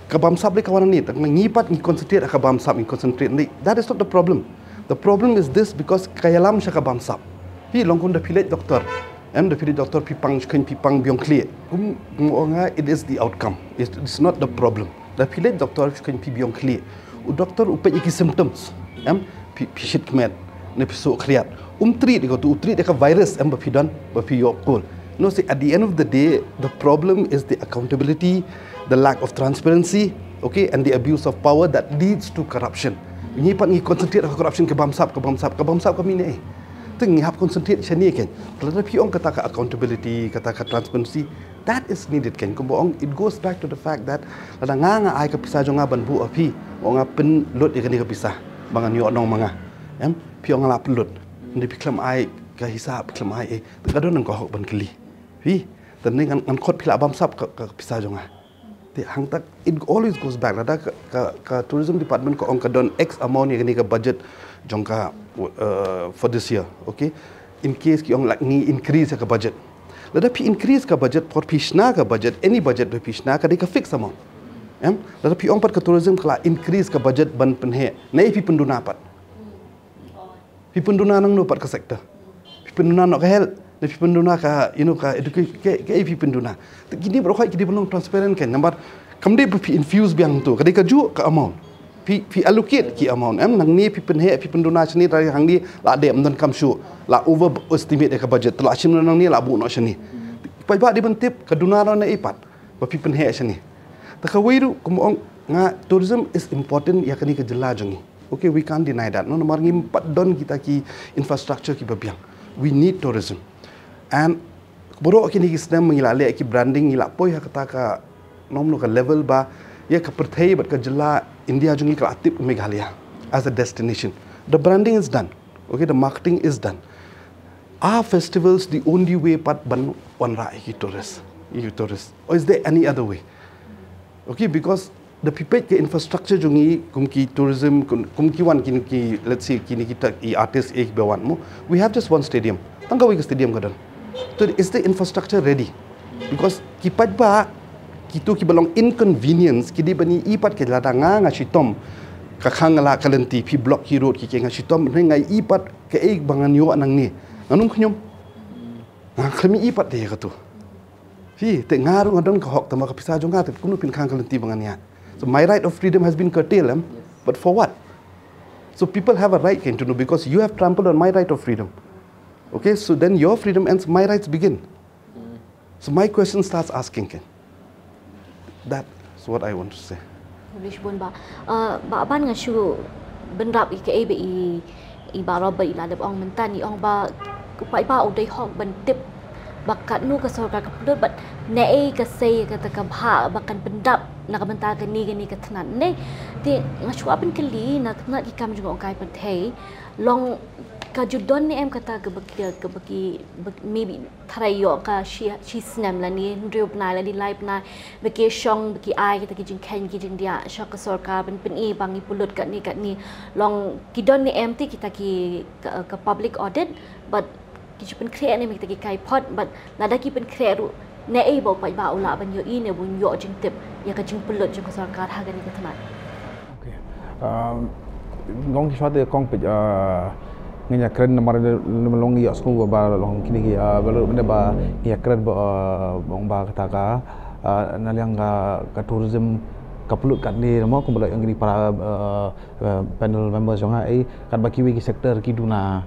Ka bamsap dei ka wan hangne, tang ngi pat ngi concentrate ha ka bamsap, ngi concentrate hangne. That is not the problem. The problem is this, because ka ïalam sha ka bamsap. Phi long kum da phi leit doktor. Em, da phi leit doktor phi pang, shu kheiñ phi pang biang khlieh. Kum, kum ong nga, it is the outcome. It, it's not the problem. Da phi leit doktor shu kheiñ phi biang khlieh. U doktor u peit ïa ki symptoms. Em, phi, phi shit khmet, ne phi suk khriat. Um treat ïa ka tu, u treat ïa ka virus em ba phi don, ba phi ïoh cold. No, see, at the end of the day, the problem is the accountability, the lack of transparency, okay, and the abuse of power that leads to corruption. Ngi pat ngi concentrate ha corruption, ka bamsap, ka bamsap, ka bamsap ka mine. Te ngi hap concentrate shane kan. Lada phi ong kata ka accountability, kata ka transparency, that is needed kan. Kumba ong, it goes back to the fact that lada nga nga ai ka pisa jong nga ban buh ha phi, ong nga pynlut ïa kane ka pisa ba ngan ïoh nong ma nga. Em, phi ong nga la pynlut. Nda phi khlem ai ka hisab, khlem ai eh. Te ka don nang ka hok ban kylli. Phi, te ne ngan, ngan khot phi la bamsap ka, ka pisa jong nga. Te hangta, it always goes back. Lada ka, ka, ka tourism department ka ong ka don X amount ïa kane ka budget jong ka, uh, for this year, okay? In case ki ong, like, ngi increase ïa ka budget. Lada phi increase ka budget, por phi shna ka budget, any budget ba phi shna, ka dei ka fixed amount. Em? Lada phi ong pat ka tourism ka la increase ka budget ban pynheh, naei phi pynduna pat? Phi pynduna nangno pat ka sector? Phi pynduna noh ka health, ne phi pynduna ka, you know, ka education, ka, ka, phi pynduna? Te kine baroh ki dei ban long transparent kan. Namar kam dei ba phi infuse biang tu, ka dei ka juh ka amount. Phi, phi allocate ki amount, em, nangne phi pynheh, phi pynduna shane, tang hangne la dep, ym donkam shuh, la overestimate ïa ka budget, te la shim nangne la buh noh shane. Paidbah dei ban tip ka duna noh naei pat ba phi pynheh shane. Te kawei ruh, kum ong nga, tourism is important ïa kane ka jylla jong ngi. Okay, we can't deny that. No, namar ngim pat don kita ki infrastructure kiba biang. We need tourism. And baroh kine ki snem ngi la leh ki branding, ngi la poi ha kata ka, namar ka level ba ïa ka pyrthei bad ka jylla India jong ngi ka la tip Meghalaya as a destination. The branding is done. Okay, the marketing is done. Are festivals the only way pat ban wanrah ïa ki tourist, ïa ki tourist? Or is there any other way? Okay, because lada phi peit ka infrastructure jong ngi, kum ki tourism, kum, kum ki wan kine ki, let's say, kine kita ki artist eh ba wan mo, we have just one stadium. Tang kawei ka stadium ka don. So is the infrastructure ready? Because ki paidbah, kito kiba long inconvenience, ki dei ban ïohi pat ka, lada nga nga shitom, ka khang la ka lynti, phi block ki road ki, ki nga shitom, hynrei nga ïohi pat kaei ba ngan ïoh nangne. Ngan ym khñium. Nga khlem ïohi pat de ïa katu. Phi, te nga ruh nga don ka hok, tangba ka pisa jong nga, te kumno phin khang ka lynti ba ngan ïaid? So my right of freedom has been curtailed, em? But for what? So people have a right, kan, to know, because you have trampled on my right of freedom. Okay, so then your freedom ends, my rights begin. So my question starts asking, kan. That's what I want to say. Bun ba, uh, ba ban nga shu bynrap ïa kaei ba i, i Bah Robert i la dep ong mynta, i ong ba u paidbah u dei hok ban tip ba katno ka sorkar ka pynlut bad naei ka sei kata ka bhah ba kan pyndap na ka bynta kane kane ka tnat ne. Te nga shu ap pynkylli na ka tnat ki kam jong u kai pynthei, long ka ju don ne em kata ka ba ki, ka ba ki, ba, maybe tharai ïoh ka shi, shi snem lane hynriew bnai lane lai bnai ba ki shong, ba ki ai kita ki jingkheiñ ki jingdiah sha ka sorkar ban pyni ba ngi pynlut katne katne. Long ki don ne em te kita ki ka, ka public audit, bad ki ju pynkhreh ne em kita ki kaiphod, bad lada ki pynkhreh ruh, naei ba u paidbah u lah ban ïohi ne ban ïoh jingtip ïa ka jingpynlut jong ka sorkar ha kane ka tnat? Okay. Um, ngong ki shwa te kong peit, uh, ngin ïa kren namar lem long ïa sku ba long kine ki, uh, ba long ba ngin ïa kren ba, uh, ba kata ka, uh, na liang ka, ka tourism ka pynlut katne mo, kumba la ong kine para, uh, uh, panel members jong nga, eh, katba kiwei ki sector ki duna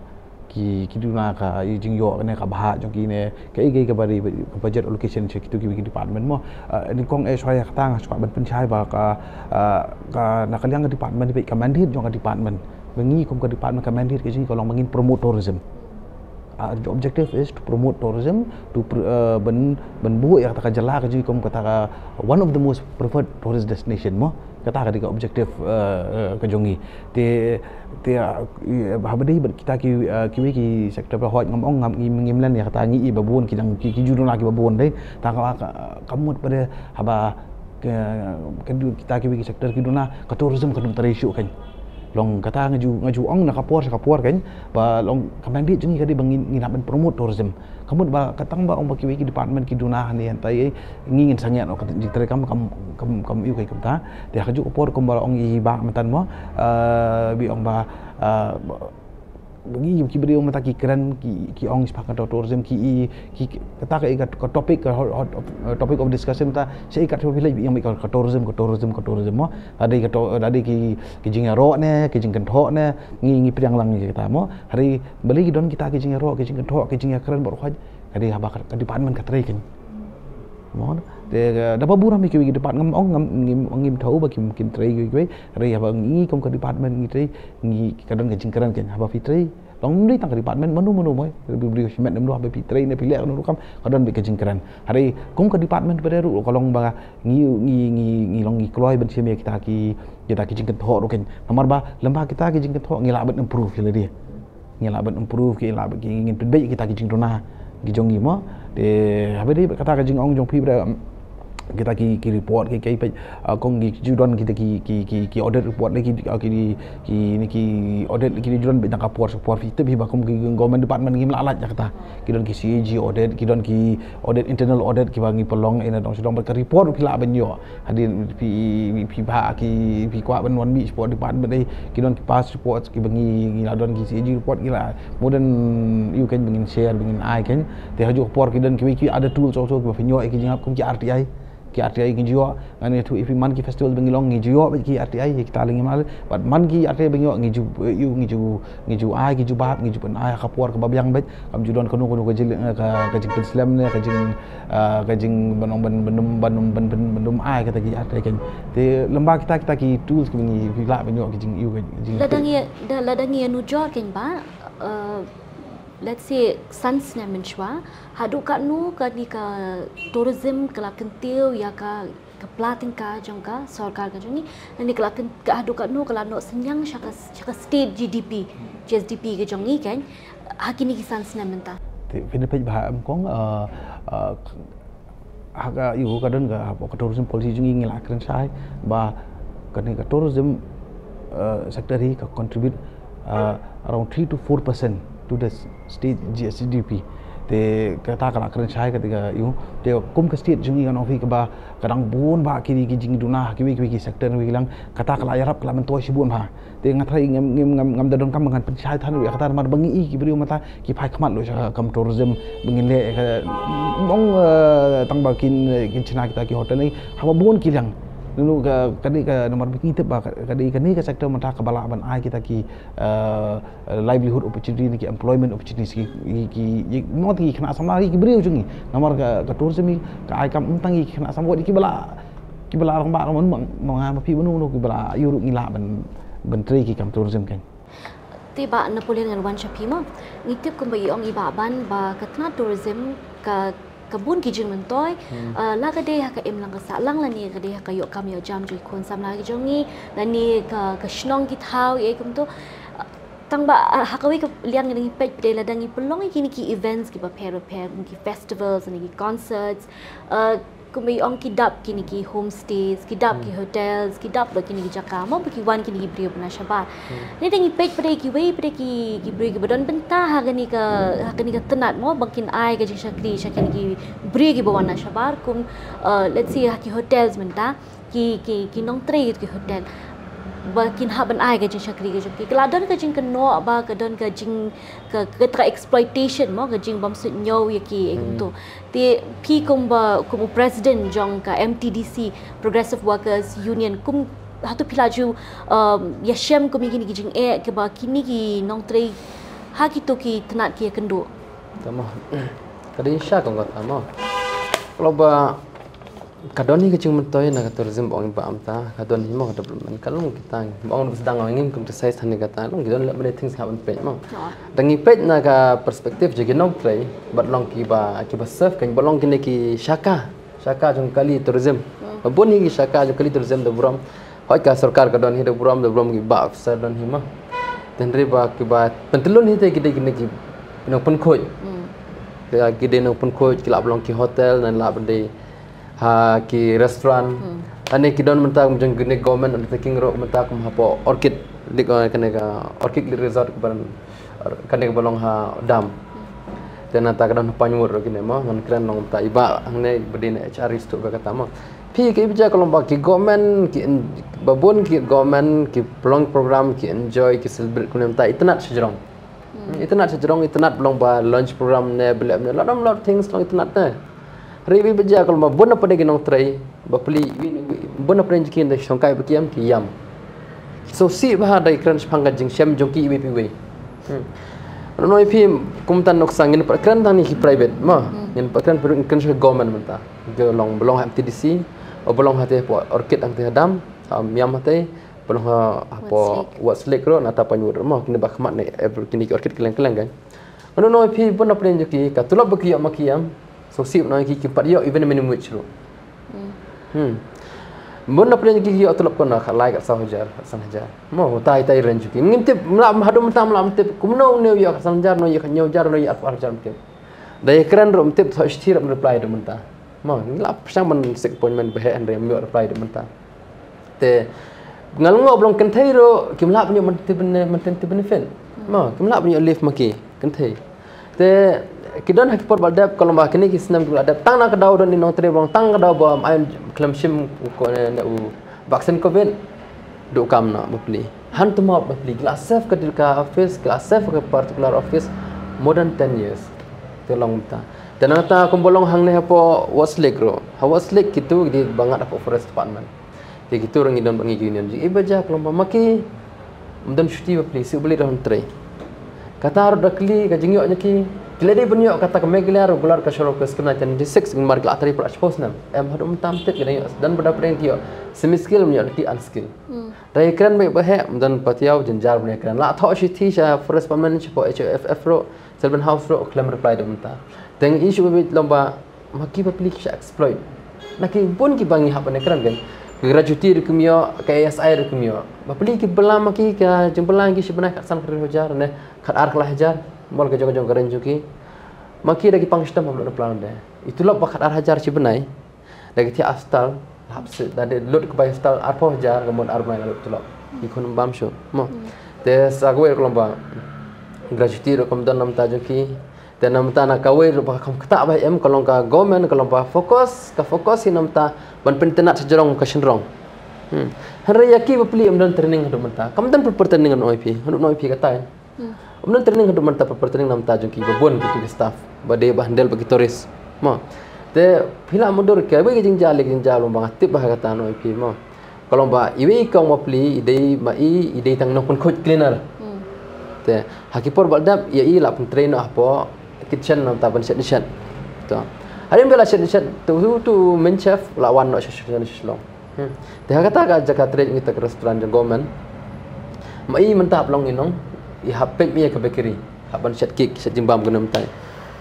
ki, ki duna ka, i jingïoh kane ka bhah jong ki ne, kaei kaei kaba dei ka budget allocation sha kito kiwei ki department mo. Uh, nyngkong eh shwa ïa kata nga shu kwah ban pynshai ba ka, uh, ka na ka liang ka department, ka mandate jong ka department, ba ngi kum ka department ka mandate ka jong ngi ka long ba ngin promote tourism. Uh, the objective is to promote tourism, to pr-, uh, ban, ban buh ïa kata ka jylla ka jong ngi kum kata ka one of the most preferred tourist destination mo. Kata ka dei ka objective, uh, uh, ka jong ngi. Te, te, uh, haba dei bad kita ki, uh, kiwei ki sector ba hoi, ngam ong, ngam, ngim, ngim len ïa kata, ngi i ba bun ki dang ki, ki ju duna ki ba bun dei. Tang ka, ka, ka mut ba dei haba ka, ka du, kita kiwei ki sector ki duna, ka tourism ka duna tare shuh kan. Long kata nga ju, nga ju ong na ka por sha ka por kan, ba long ka mandate jong ngi ka dei ba ngin, ngin hap ban promote tourism. Ka mut ba ka tang ba ong ba kiwei ki department ki duna hangne hangtai, eh, ngi ngin sangeh noh ka jingtrei kam, kam, kam, kam ïoh kai kumta. Te ha kajuh ka por kumba ong i Bah mynta mo, eh, ba ong ba, eh, Bagi ki briew mynta ki kren, ki, ki ong shaphang ka tourism, ki, ki, kata ka, ka, ka topic, ka hot, hot, uh, topic of discussion ta, shaei kat shaei phi leit ïa ka tourism, ka tourism, ka tourism mo. Lada ka to-, lada ki, ki jingïaroh ne, ki jingkynthoh ne, ngi, ngi pdiang lang ïa kata mo. Hynrei balei ki don kita ki jingïaroh, ki jingkynthoh, ki jingïakren baroh khoit, ka dei haba ka, ka department ka trei keiñ. Mo, te, eh, da ba burom ïa kiwei ki department, ngam ong, ngam, ngim, ngim thaw ba kim, kim trei kiwei kiwei. Hynrei haba ngi kum ka department ngi trei, ngi ka don ka jingkren keiñ. Haba phi trei, long ym dei tang ka department mano mano mo, briew shimet ne mano, haba phi trei ne phi leh kano rukom, ka don beit ka jingkren. Hynrei kum ka department pat ruh ka long ba ngi, ngi, ngi, ngi long ngi kloi ban shim ïa kita ki, kita ki jingkynthoh ruh keiñ. Namar ba lem bad kita ki jingkynthoh ngi lah ban improve ïa lade. Ngi lah ban improve, ki lah ban, ki ngin pynbeit kita ki jingduna ki jong ngi mo. Te haba dei kata ka jingong jong phi ba kita ki, ki report ki, ki peit, ah, kong ki ju don kita ki, ki, ki, ki audit report lagi, ah, ki, ki, ni ki audit ki ju don beit na ka por, sa por phi tip hi ba kum ki government department ngim lah lait ïa kata. Ki don ki C A G audit, ki don ki audit, internal audit kiba ngi pynlong ïa na dong sha dong, bad ka report phi lah ban ïoh. Hadien phi, phi bha ki, phi kwah ban wan mih shapoh department, eh, ki don ki past reports kiba ngi, ngi la don ki C A G report, ngi la, mo, don ïa u keiñ ba ngin share, ba ngin ai keiñ. Te ha juh ka por ki don kiwei ki other tools also kiba phin ïoh ïa ki jingïap kum ki R T I. Ki R T I ngi ju ïoh, ngan ïathuh ïa phi man ki festival ba ngi long ngi ju ïoh beit ki R T I, ïa kita lei ngim lah. Bad man ki R T I ba ngi ïoh ngi ju, ïa u ngi ju, ngi ju ai, ngi ju bad, ngi ju pyn-ai ha ka por kaba biang beit. Kam ju don kano kano ka jing, eh, ka, ka jingpynslem ne ka jing, eh, ka jing ban ong ban, ban, ban, ban, ban, ban, ban ai kata ki R T I keiñ. Te lem bad kita, kita ki tools kiba ngi, phi lah ban ïoh ki jing, ïa u ka jing. Lada ngi, da, lada ngi ïanujor keiñ ba, eh, let's say, san snem mynshuwa, haduh katno kane ka tourism ka la kyntiew ïa ka, ka pla tyngka jong ka sorkar ka jong ngi, lane ka la kyn-, ka haduh katno ka la noh synñiang sha ka, sha ka state G D P, G S D P ka jong ngi keiñ, ha kine ki san snem mynta. Te phin peit ba em kong, eh, eh, ha ka, ïa u ka don ka, ka tourism policy jong ngi, ngi la kren shai ba kane ka tourism, eh, sector hi ka contribute, eh, around three to four percent to the state G S D P. Te kata ka la kren shai kata ka, ïa u. Te kum ka state jong ngi ngan ong phi kaba ka dang bun bha ki, ki jingduna kiwei kiwei ki sector kiwei ki liang, kata ka la ïarap, ka la myntoi shibun bha. Te nga tharai ngam, ngam, ngam, ngam da donkam ba ngan pynshai than ruh ïa kata, namar ba ngi i ki briew mynta ki phai khmat lut sha kam tourism, ba ngin leh ka, ong, eh, tang ba kin, kin shna kita ki hotel ne haba bun ki liang. Nanu ka, ka dei ka, namar ba ngi tip ba ka, ka dei kane ka sector mynta kaba lah ban ai kita ki, eh, livelihood opportunity ne ki employment opportunities ki, ki, ki, ki, mo, ki khynnah samla ki briew jong ngi. Namar ka, ka tourism hi ka ai kam ym tang ki khynnah samla, kiba la, kiba la rangbah, rangbah, ma, ma nga ma phi, mano mano kiba la ïoh ruh ngi lah ban, ban trei ki kam tourism keiñ. Te Bah Napoleon, ngan wan sha phi mo. Ngi tip kumba i ong i Bah Ban ba ka tnat tourism ka, ka bun ki jingmyntoi, hmm, eh, la ka dei ha ka imlang ka sahlang lane ka dei ha ka ïoh kam ïoh jam jong ki khun samla ki jong ngi, lane ka, ka shnong ki thaw ïa kumto. Tang ba, eh, ha kawei ka liang ngi peit pat, lada ngi pynlong ïa kine ki events kiba pher ba pher, ki festivals ne ki concerts, eh, kumba i ong ki dap kine ki homestays, ki dap ki, hmm, hotels, ki dap lo kine ki jaka mo, ba ki wan kine ki briew ba na shabar. Hmm. Lada ngi peit pat kiwei pat ki, ki briew kiba don bynta ha kane ka, ha kane ka tnat mo, ba kin ai ka jingshakri sha kine ki briew kiba wan na shabar, kum, eh, let's say ha ki hotels mynta, ki, ki, ki nongtrei ki hotel ba kin hap ban ai ka jingshakri ka jong ki. Ka la don ka jingkynnoh ba ka don ka jing, ka, ka, ka exploitation mo, ka jingbym suidñiew ïa ki, eh, hmm, kumto. Te phi kumba, kum u president jong ka M T D C, Progressive Workers Union, kum hato phi la ju, um, ïashem kum ïa kine ki jingeh kiba kine ki nongtrei ha kito ki tnat ki ïakynduh? Tama. Ka dei sha kong kata mo. Lo ba ka don hi ka jingmyntoi na ka tourism ba ong i Bah mynta, ka don hi mo ka development, ka long kita ba ong ba sdang ngim kum te sai sani kata, long ki don leh many things hap ban peit mo. Oh. Da ngi peit na ka perspective jong ki nongtrei, bad long kiba, kiba serve keiñ, bad long kine ki shaka, shaka jong kali tourism. Hmm. Ba bun hi ki shaka jong kali tourism da burom. Hooid ka sorkar ka don hi da burom, da burom ki bah officer don hi mo. Te hynrei ba kiba pyntyllun hi te ki dei kine ki nongpynkhuid. Hmm. Ki dei nongpynkhuid, ki lah ban long ki hotel, ne lah ban dei ha ki restaurant. Hmm. Lane ki don mynta kum jong kine government undertaking ruh mynta kum hapoh Orchid, dik, eh, kane ka Orchid Resort kaba, kane kaba long ha dam. Hmm. Te nangta ka don ha Pinewood ruh kine mo, ngan kren long mynta i bah hangne ba dei na H R i sdang ba kata mo. Phi, ki ba jia ka long ba ki government, ki en-, ba bun ki government ki pynlong program, ki enjoy, ki celebrate kumne mynta itynnad shajrong. Hmm, itynnad sha jrong, itynnad ba long ba lunch program ne, ba leh ne, lot of, lot of things long itynnad ne. Hynrei iwei ba jia ka long ba bun na pdeng ki nongtrei, bapli, iwei, iwei, bun na pdeng jong ki da shongkai ba ki ïam, ki ïam. Sngewsih bha da ki kren shaphang ka jingshem jong ki iwei pa iwei. Hmm. Nongïalam phi, kumta nuksa ngin pat kren tang na ki private, mo. Hmm. Ngin pat kren, ngin kren sha government mynta. Ka long, ba long ha M T D C, o ba long hangtei hapoh Orchid hangtei ha dam, ha Miam hangtei, ba long ha, hapoh West Lake. West Lake ruh, nangta Pinewood ruh, mo, kine ba khmat ne, every, kine ki Orchid kylleng kylleng kan. Ngan ong ïa phi, bun na pdeng jong ki, ka tulop ba ki ïoh ma ki ïam, sngewsih ban ong ïa ki, kim pat ïoh even minimum wage ruh. Hmm. Hmm. Bun na pdeng jong ki ki ïoh tulop kumno, khatlai, khatsaw hajar, khatsan hajar. Mo, tai tai range jong ki. Ngim tip, ym lah, haduh mynta ym lah tip kumno une u ïoh khatsan hajar, une u ïoh khathynñiew hajar, une u ïoh arphew hajar, ym tip. Da ïakren ruh ym tip, thoh shithi ruh ym reply haduh mynta. Mo, ngi la pyrshang ban seek appointment ba heh, hynrei ym ïoh reply haduh mynta. Te nga la ong ba long kynthei ruh kim lah ban ïoh maternity bene-, maternity benefit. Mo, kim lah ban ïoh leave ma ki kynthei. Te ki don ha ki por ba la dep, ka long ba kine ki snem ki ba la dep, tang na ka daw don ki nongtrei ba long tang ka daw ba ym ai, khlem shim ko ne, ne u vaccine covid. Duh kam noh bapli. Hand to mouth bapli. Ki la serve ka dei ka office, ki la serve ka particular office more than ten years. Te long mynta. Te nangta kumba long hangne hapoh West Lake ruh. Ha West Lake kito ki dei ba ngat hapoh Forest Department. Te kito ruh ngi don bad ngi ki union. Iwei ba jia ka long ba ma ki ym don shuti bapli, shu bali don trei. Kata ruh da kylli ka jingïoh jong ki. Ki la dei ban ïoh kata ka Meghalaya Regular Casual Workers Scheme nineteen ninety-six, namar ki la trei palat shiphew snem. Em haduh mynta ym tip, ki dang ïoh don ba da pdeng ki ïoh semi skill, ym ïoh ki unskill. Hmm. Da ïakren beit ba heh, ym don patiaw, jynjar ban ïakren. La thoh shithi sha Forest Department, shapoh H O F F ruh, Sylvan House ruh, khlem reply haduh mynta. Te ngi issue beit long ba ma ki bapli ki shah exploit. Na ki bun kiba ngi hap ban ïakren kan. Ka gratuity ruh kim ïoh, ka E S I ruh kim ïoh. Bapli ki bylla ma ki, ka jingbylla ki shi bnai khatsan khathynñiew hajar ne khatar khatlai hajar. Mo, ka jong ka jong ka range jong ki. Ma ki da ki pang shitom hap lut na plan de. I tulop ba khatar hajar shi bnai. Da ki thiah hospital, hap se, da dei lut ka bai hospital arphew hajar, ka mut ar bnai la lut tulop. Ki khun bam shuh. Mo. Hmm. Te sa kawei ruh ka long ba gratuity ruh kam don na bynta jong ki. Te na bynta na kawei ruh ba kham ktah ba em, ka long ka government, ka long ba focus, ka focus hi na bynta ban pynitynnad sha jrong ka shynrong. Hmm. Hynrei ïa ki bapli ym don training haduh mynta. Kam don proper training, ngan ong ïa phi. Ngan ong ïa phi katai. Hmm. Ym don training haduh mynta, proper training na bynta jong ki ba bun kito ki staff ba dei ba handle bad ki tourist. Mo. Te phi lah mutdur, kawei ka jingjia, lei ka jingjia long ba nga tip ba ha kata, ngan ong ïa phi, mo. Ka long ba iwei i kong bapli i dei ma i, i dei tang nongpynkhuid, cleaner. Hmm. Te ha ki por ba la dep ïa i la pyntrei noh hapoh kitchen na bynta ban shet shet. To. Hadien ba la shet shet, to, to, to main chef la wan noh sha, sha, sha Shillong. Hmm. Te ha kata ka jaka trei jong kita ka restaurant jong government, ma i mynta hap long i nong, i hap peit ma i ïa ka bakery, hap ban shet cake, shet jingbam, kane mynta.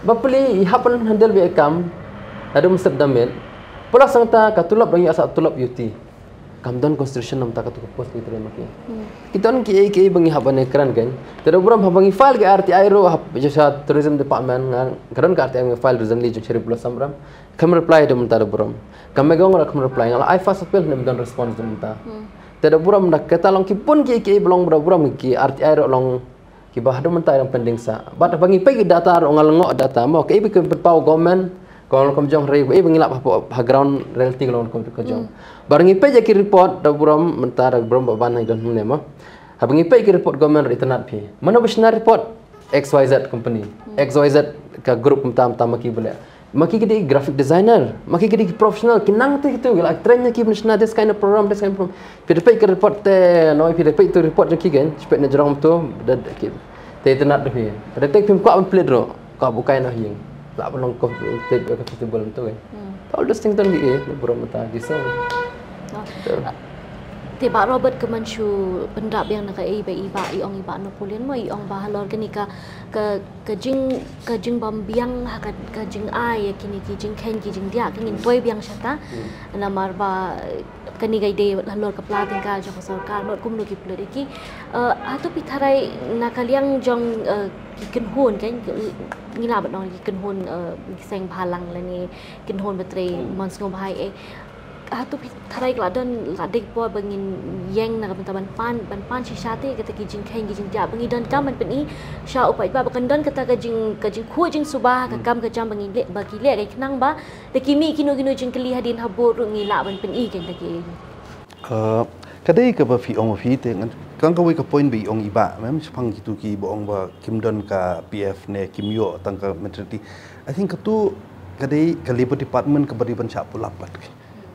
Bapli i hap ban handle beit ïa ka kam, naduh mynstep da miet. Plus hangta ka tulop dang ïa sa tulop ïa u ti. Kam don consideration na bynta katu ka post ki trei ma ki. Hmm. Ki don kiei kiei ba ngi hap ban ïakren kan. Te da burom haba ngi file ka R T I ruh hap, sha Tourism Department, nga, ka don ka R T I ngi file recently jong Cherry Blossom Ram. Kam reply da mynta, da burom. Ka Megong ruh kam reply, nga la ai fast appeal, ym don response da mynta. Hmm. Te da burom, da kata long ki bun kiei kiei ba long, da burom, ki R T I ruh long kiba haduh mynta dang pending sah. Bad haba ngi peit ki data ruh, nga la ngoh data, mo, kaei ba ki pynpaw government ka long kum jong, hynrei kaei ba ngi lap ha, ha ground reality ka long kum ka jong. Hmm. Bad ngi peit ïa ki report, da burom mynta, da burom ba ban ngi don hangne, mo. Haba ngi peit ki report government ruh, itynnad phi. Mano ba shna report? X Y Z company. Hmm. X Y Z ka group mynta, mynta ma ki ba leh. Ma ki ki dei graphic designer, ma ki ki dei ki professional, ki nang te kito, ki la train ïa ki ban shna this kind of program, this kind of program. Phi da peit ka report te, ngan ong ïa phi, da peit tu report jong ki kan, shu peit na jrong tu, da, da ki. Te itynnad da phi. Phi da peit, phim kwah ban plie ruh, kwah bukai noh ïing. Lah ban long ko te ka festival tu kan. Hmm. All those things don ki, eh, burom mynta ki song. No. Te Bah Robert, ka man shu pynrap biang na kaei ba i Bah, i ong, i Bah Napoleon, mo, i ong ba halor kane ka, ka, ka jing, ka jingbym biang ha ka, ka jingai ïa kine ki jingkheiñ ki jingdiah, ka ngin poi biang shata. Hmm. Namar ba kane ka dei halor ka pla tyngka jong ka sorkar, bad kumno ki pynlut ïa ki. Eh, hato phi tharai na ka liang jong, eh, ki kynhun, kan, ngi lah ban ong ki kynhun, eh, ki seng bhalang lane kynhun ba trei mon sngewbha, eh, hato phi tharai ka la don, la dei ka por ba ngin ïeng na ka bynta ban pan, ban pan shisha te kata ki jingkheiñ ki jingdiah, ba ngi donkam ban pyni sha u paidbah ba kan don kata ka jing, ka jingkhuid jingsuba, ka kam ka jam ba ngi leh, ba ki leh, ka khnang ba da ki mih kino kino jingkylli hadien habud ruh ngi lah ban pyni, kan, da ki. Eh, Ka dei kaba phi ong phi te ngan, kan kawei ka point ba i ong i ba, mem, shaphang kitu kiba ong ba kim don ka P F ne kim ïoh tang ka maternity. I think katu ka dei ka Labour Department kaba dei ban shah pull up pat.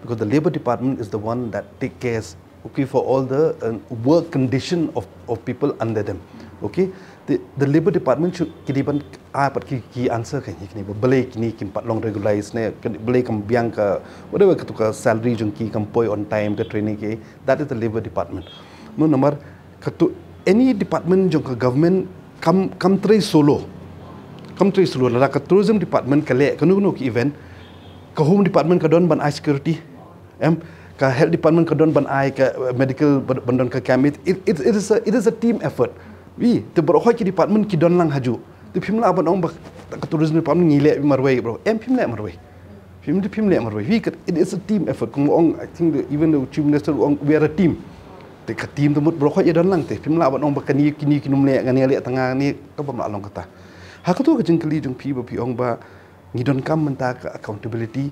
Because the Labour Department is the one that take cares, okay, for all the uh, work condition of, of people under them. Okay? The, the Labour Department should, ki dei ban ai pat ki, ki answer ka hi kini ba balei kini kim pat long regularize ne, balei kam biang ka, whatever, katu ka salary jong ki, kam poi on time, ka training ki. That is the Labour Department. No, namar katu, any department jong ka government kam, kam trei solo. Kam trei solo. Lada ka tourism department ka leh kano kano ki event, ka home department ka don ban ai security, em, ka health department ka don ban ai ka uh, medical, ban, ban don ka camp. It, it, it, is a, it is a team effort. Wi, te baroh ki department ki don lang haju. Te phim lah ban ong ba ka tourism department ngi leh marwei bro. Em, phim leh marwei. Phim, phim leh marwei. Wi, it is a team effort. Kum ong, I think the, even the chief minister ong, we are a team. Te ka team te mut baroh ïa don lang te phim lah ban ong ba kani, kini, kini ym leh, ngani leh tang, ngani, ka bym lah long kata. Ha katu ka jingkylli jong phi ba phi ong ba ngi donkam mynta ka accountability.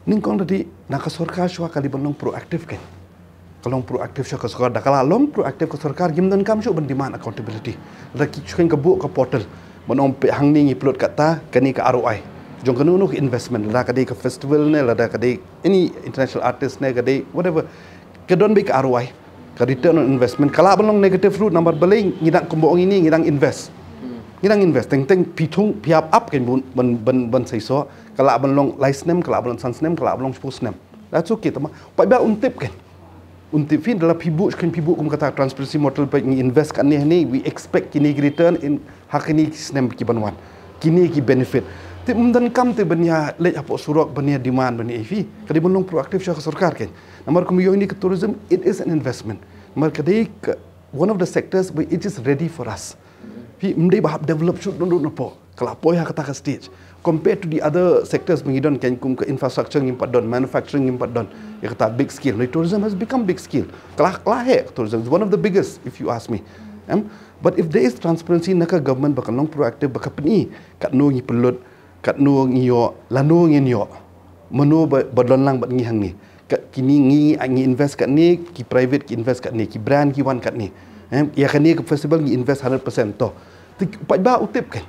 Nyngkong da dei na ka sorkar shuwa ka dei ban long proactive kein. Ka long proactive shuwa ka sorkar, da ka la long proactive ka sorkar, ngim donkam shuh ban demand accountability. Da ki shu kein ka buh ka portal ban ong peit hangne ngi pynlut kata, kane ka R O I jong kano kano ka investment, lada ka dei ka festival ne, lada ka dei any international artist ne, ka dei whatever, ka don beit ka R O I, ka return on investment. Ka lah ban long negative ruh namar balei, ngi dang, kumba ong ine, ngi dang invest. Ngi dang invest, teng teng phi thung, phi ap ap kein ban, ban, ban, ban seisoh. Ka lah ban long lai snem, ka lah ban long san snem, ka lah ban long shiphew snem. That's okay, tama. Paidbah un tip kein. Un tip, phi, da la phi buh, kein phi buh kum kata transparency model, peit ngi invest katne hangne, we expect kine ki return in ha kine ki snem ki ban wan, kine ki benefit. Te ym donkam te ban ïa leit hapoh surok ban ïa demand ban ïa, phi. Ka dei ban long proactive shuwa ka sorkar kein. Namar kum ïoh ine ka tourism, it is an investment. Namar ka dei ka, one of the sectors which is ready for us. Phi, ym dei ba hap develop shuh dun dun hapoh. Ka la poi ha kata ka stage. Compared to the other sectors ba ngi don kein, kum ka infrastructure ngim pat don, manufacturing ngim pat don. Ïa kata big scale. Now tourism has become big scale. Ka la, ka la heh, tourism is one of the biggest, if you ask me. Em? But if there is transparency na ka government ba kan long proactive, ba ka pyni katno ngi pynlut, katno ngi ïoh, lano ngin ïoh, mano ba, ba don lang bad ngi hangne. Ka, kine ngi, ngi, ngi invest katne, ki private ki invest katne, ki brand ki wan katne. Eh, ïa kane ka festival ngi invest hundred percent to. Te paidbah u tip kein.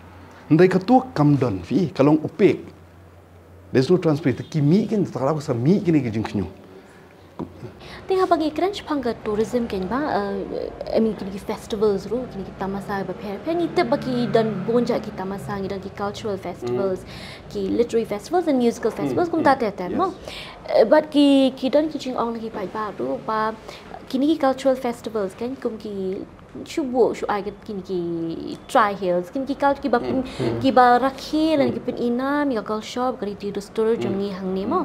Hynrei katu kam don, phi, ka long opaque. There's no transparency. Te ki mih kein, te ka la ka sa mih kine ki jingkhynñiuh. Te haba ngi kren shaphang ka tourism kein ba, uh, I mean, kine ki festivals ruh, kine ki tamasa ba pher pher, ngi tip ba ki don bun jait ki tamasa, ngi don ki cultural festivals, ki literary festivals and musical festivals, kumta ter ter, mo. Eh, bad ki, ki don ki jingong na ki paidbah ruh ba kine ki cultural festivals kein, kum ki shu buh, shu ai kine ki tri hills, kine ki cult-, ki ba pyn-, ki ba rakhe lane ki pyni nam ïa ka culture, ka riti dustur jong ngi hangne, mo.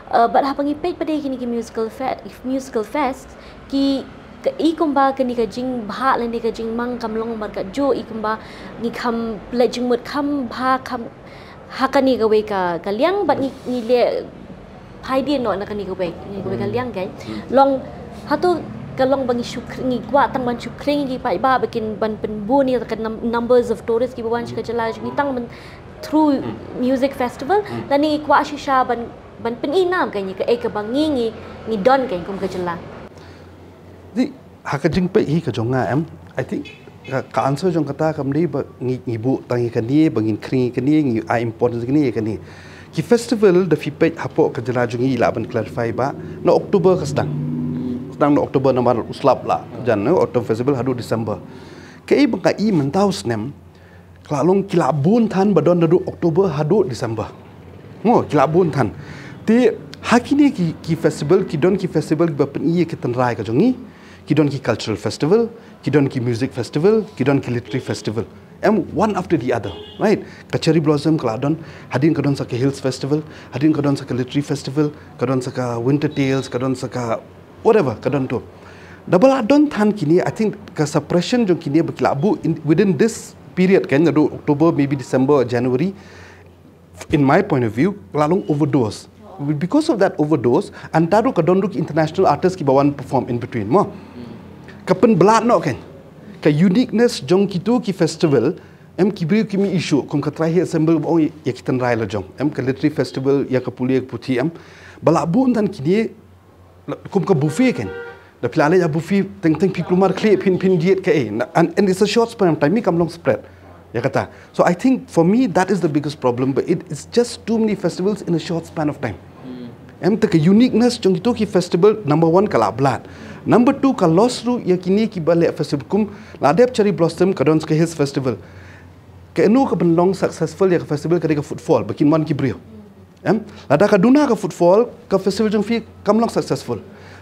Eh, bad haba ngi peit pat de kine ki musical fe-, musical fest, ki, ka, i kumba kane ka jingbha lane ka jingmang kam long markatjuh, i kumba ngi kham leh jingmut kham bha, kham ha kane kawei ka, ka liang, bad ngi, ngi leh phaidien noh na kane kawei, kane kawei ka liang kein. Long hato ka long ba ngi shu kr-, ngi kwah tang ban shu khring ïa ki paidbah ba kin ban pynbun ïa ka num-, numbers of tourists ki ba wan sha ka jylla jong ngi tang ban through music festival, lane ngi kwah shisha ban, ban pyni nam kein ïa kaei kaba ngi, ngi, ngi don kein kum ka jylla. Te ha ka jingpeit hi ka jong nga, em, I think ka, ka answer jong kata kam dei ba ngi, ngi buh tang ïa kane, ba ngin khring ïa kane, ngi ai importance ïa kane, ïa kane. Ki festival da phi peit hapoh ka jylla jong ngi, lah ban clarify ba na October ka sdang. Sdang na October namar u slap la jan, eh, Autumn Festival haduh December. Kaei ba nga i mynta u snem, ka la long ki la bun than ba don naduh October haduh December. Mo, ki la bun than. Te ha kine ki, ki festival, ki don ki festival kiba pyni ïa ki tynrai ka jong ngi, ki don ki cultural festival, ki don ki music festival, ki don ki literary festival. Em, one after the other, right? Ka Cherry Blossom ka la don, hadien ka don sa ka Hills Festival, hadien ka don sa ka Literary Festival, ka don sa ka Winter Tales, ka don sa ka whatever, ka don to. Da ba la don than kine, I think ka suppression jong kine ba ki la buh in, within this period, kan, naduh October, maybe December or January, in my point of view, la long overdose. Because of that overdose, hynda ruh ka don ruh ki international artist kiba wan perform in between, mo. Ka pynblad noh, kan. Ka uniqueness jong kitu ki festival, em, ki briew ki mih shuh, kum ka Trai Heassemble ba ong ïa ki tynrai la jong. Em, ka Literary Festival, ïa ka pule, ïa ka puthi, em. Ba la bun than kine, kum ka buffet, kan. Da phi la leit ha buffet teng teng phi kulmar khlieh phin phin jied kaei. And, and it's a short span of time, mi kam long spread. Ïa kata. So I think for me that is the biggest problem, but it, it's just too many festivals in a short span of time. Em te ka uniqueness jong kito ki festival, number one ka la blad. Number two ka loss ruh ïa kine kiba leh festival kum la dep Cherry Blossom ka don ka Hills Festival. Ka enu ka ban long successful ïa ka festival ka dei ka footfall ba kin wan ki briew. Em, lada ka duna ka footfall, ka festival jong phi kam long successful.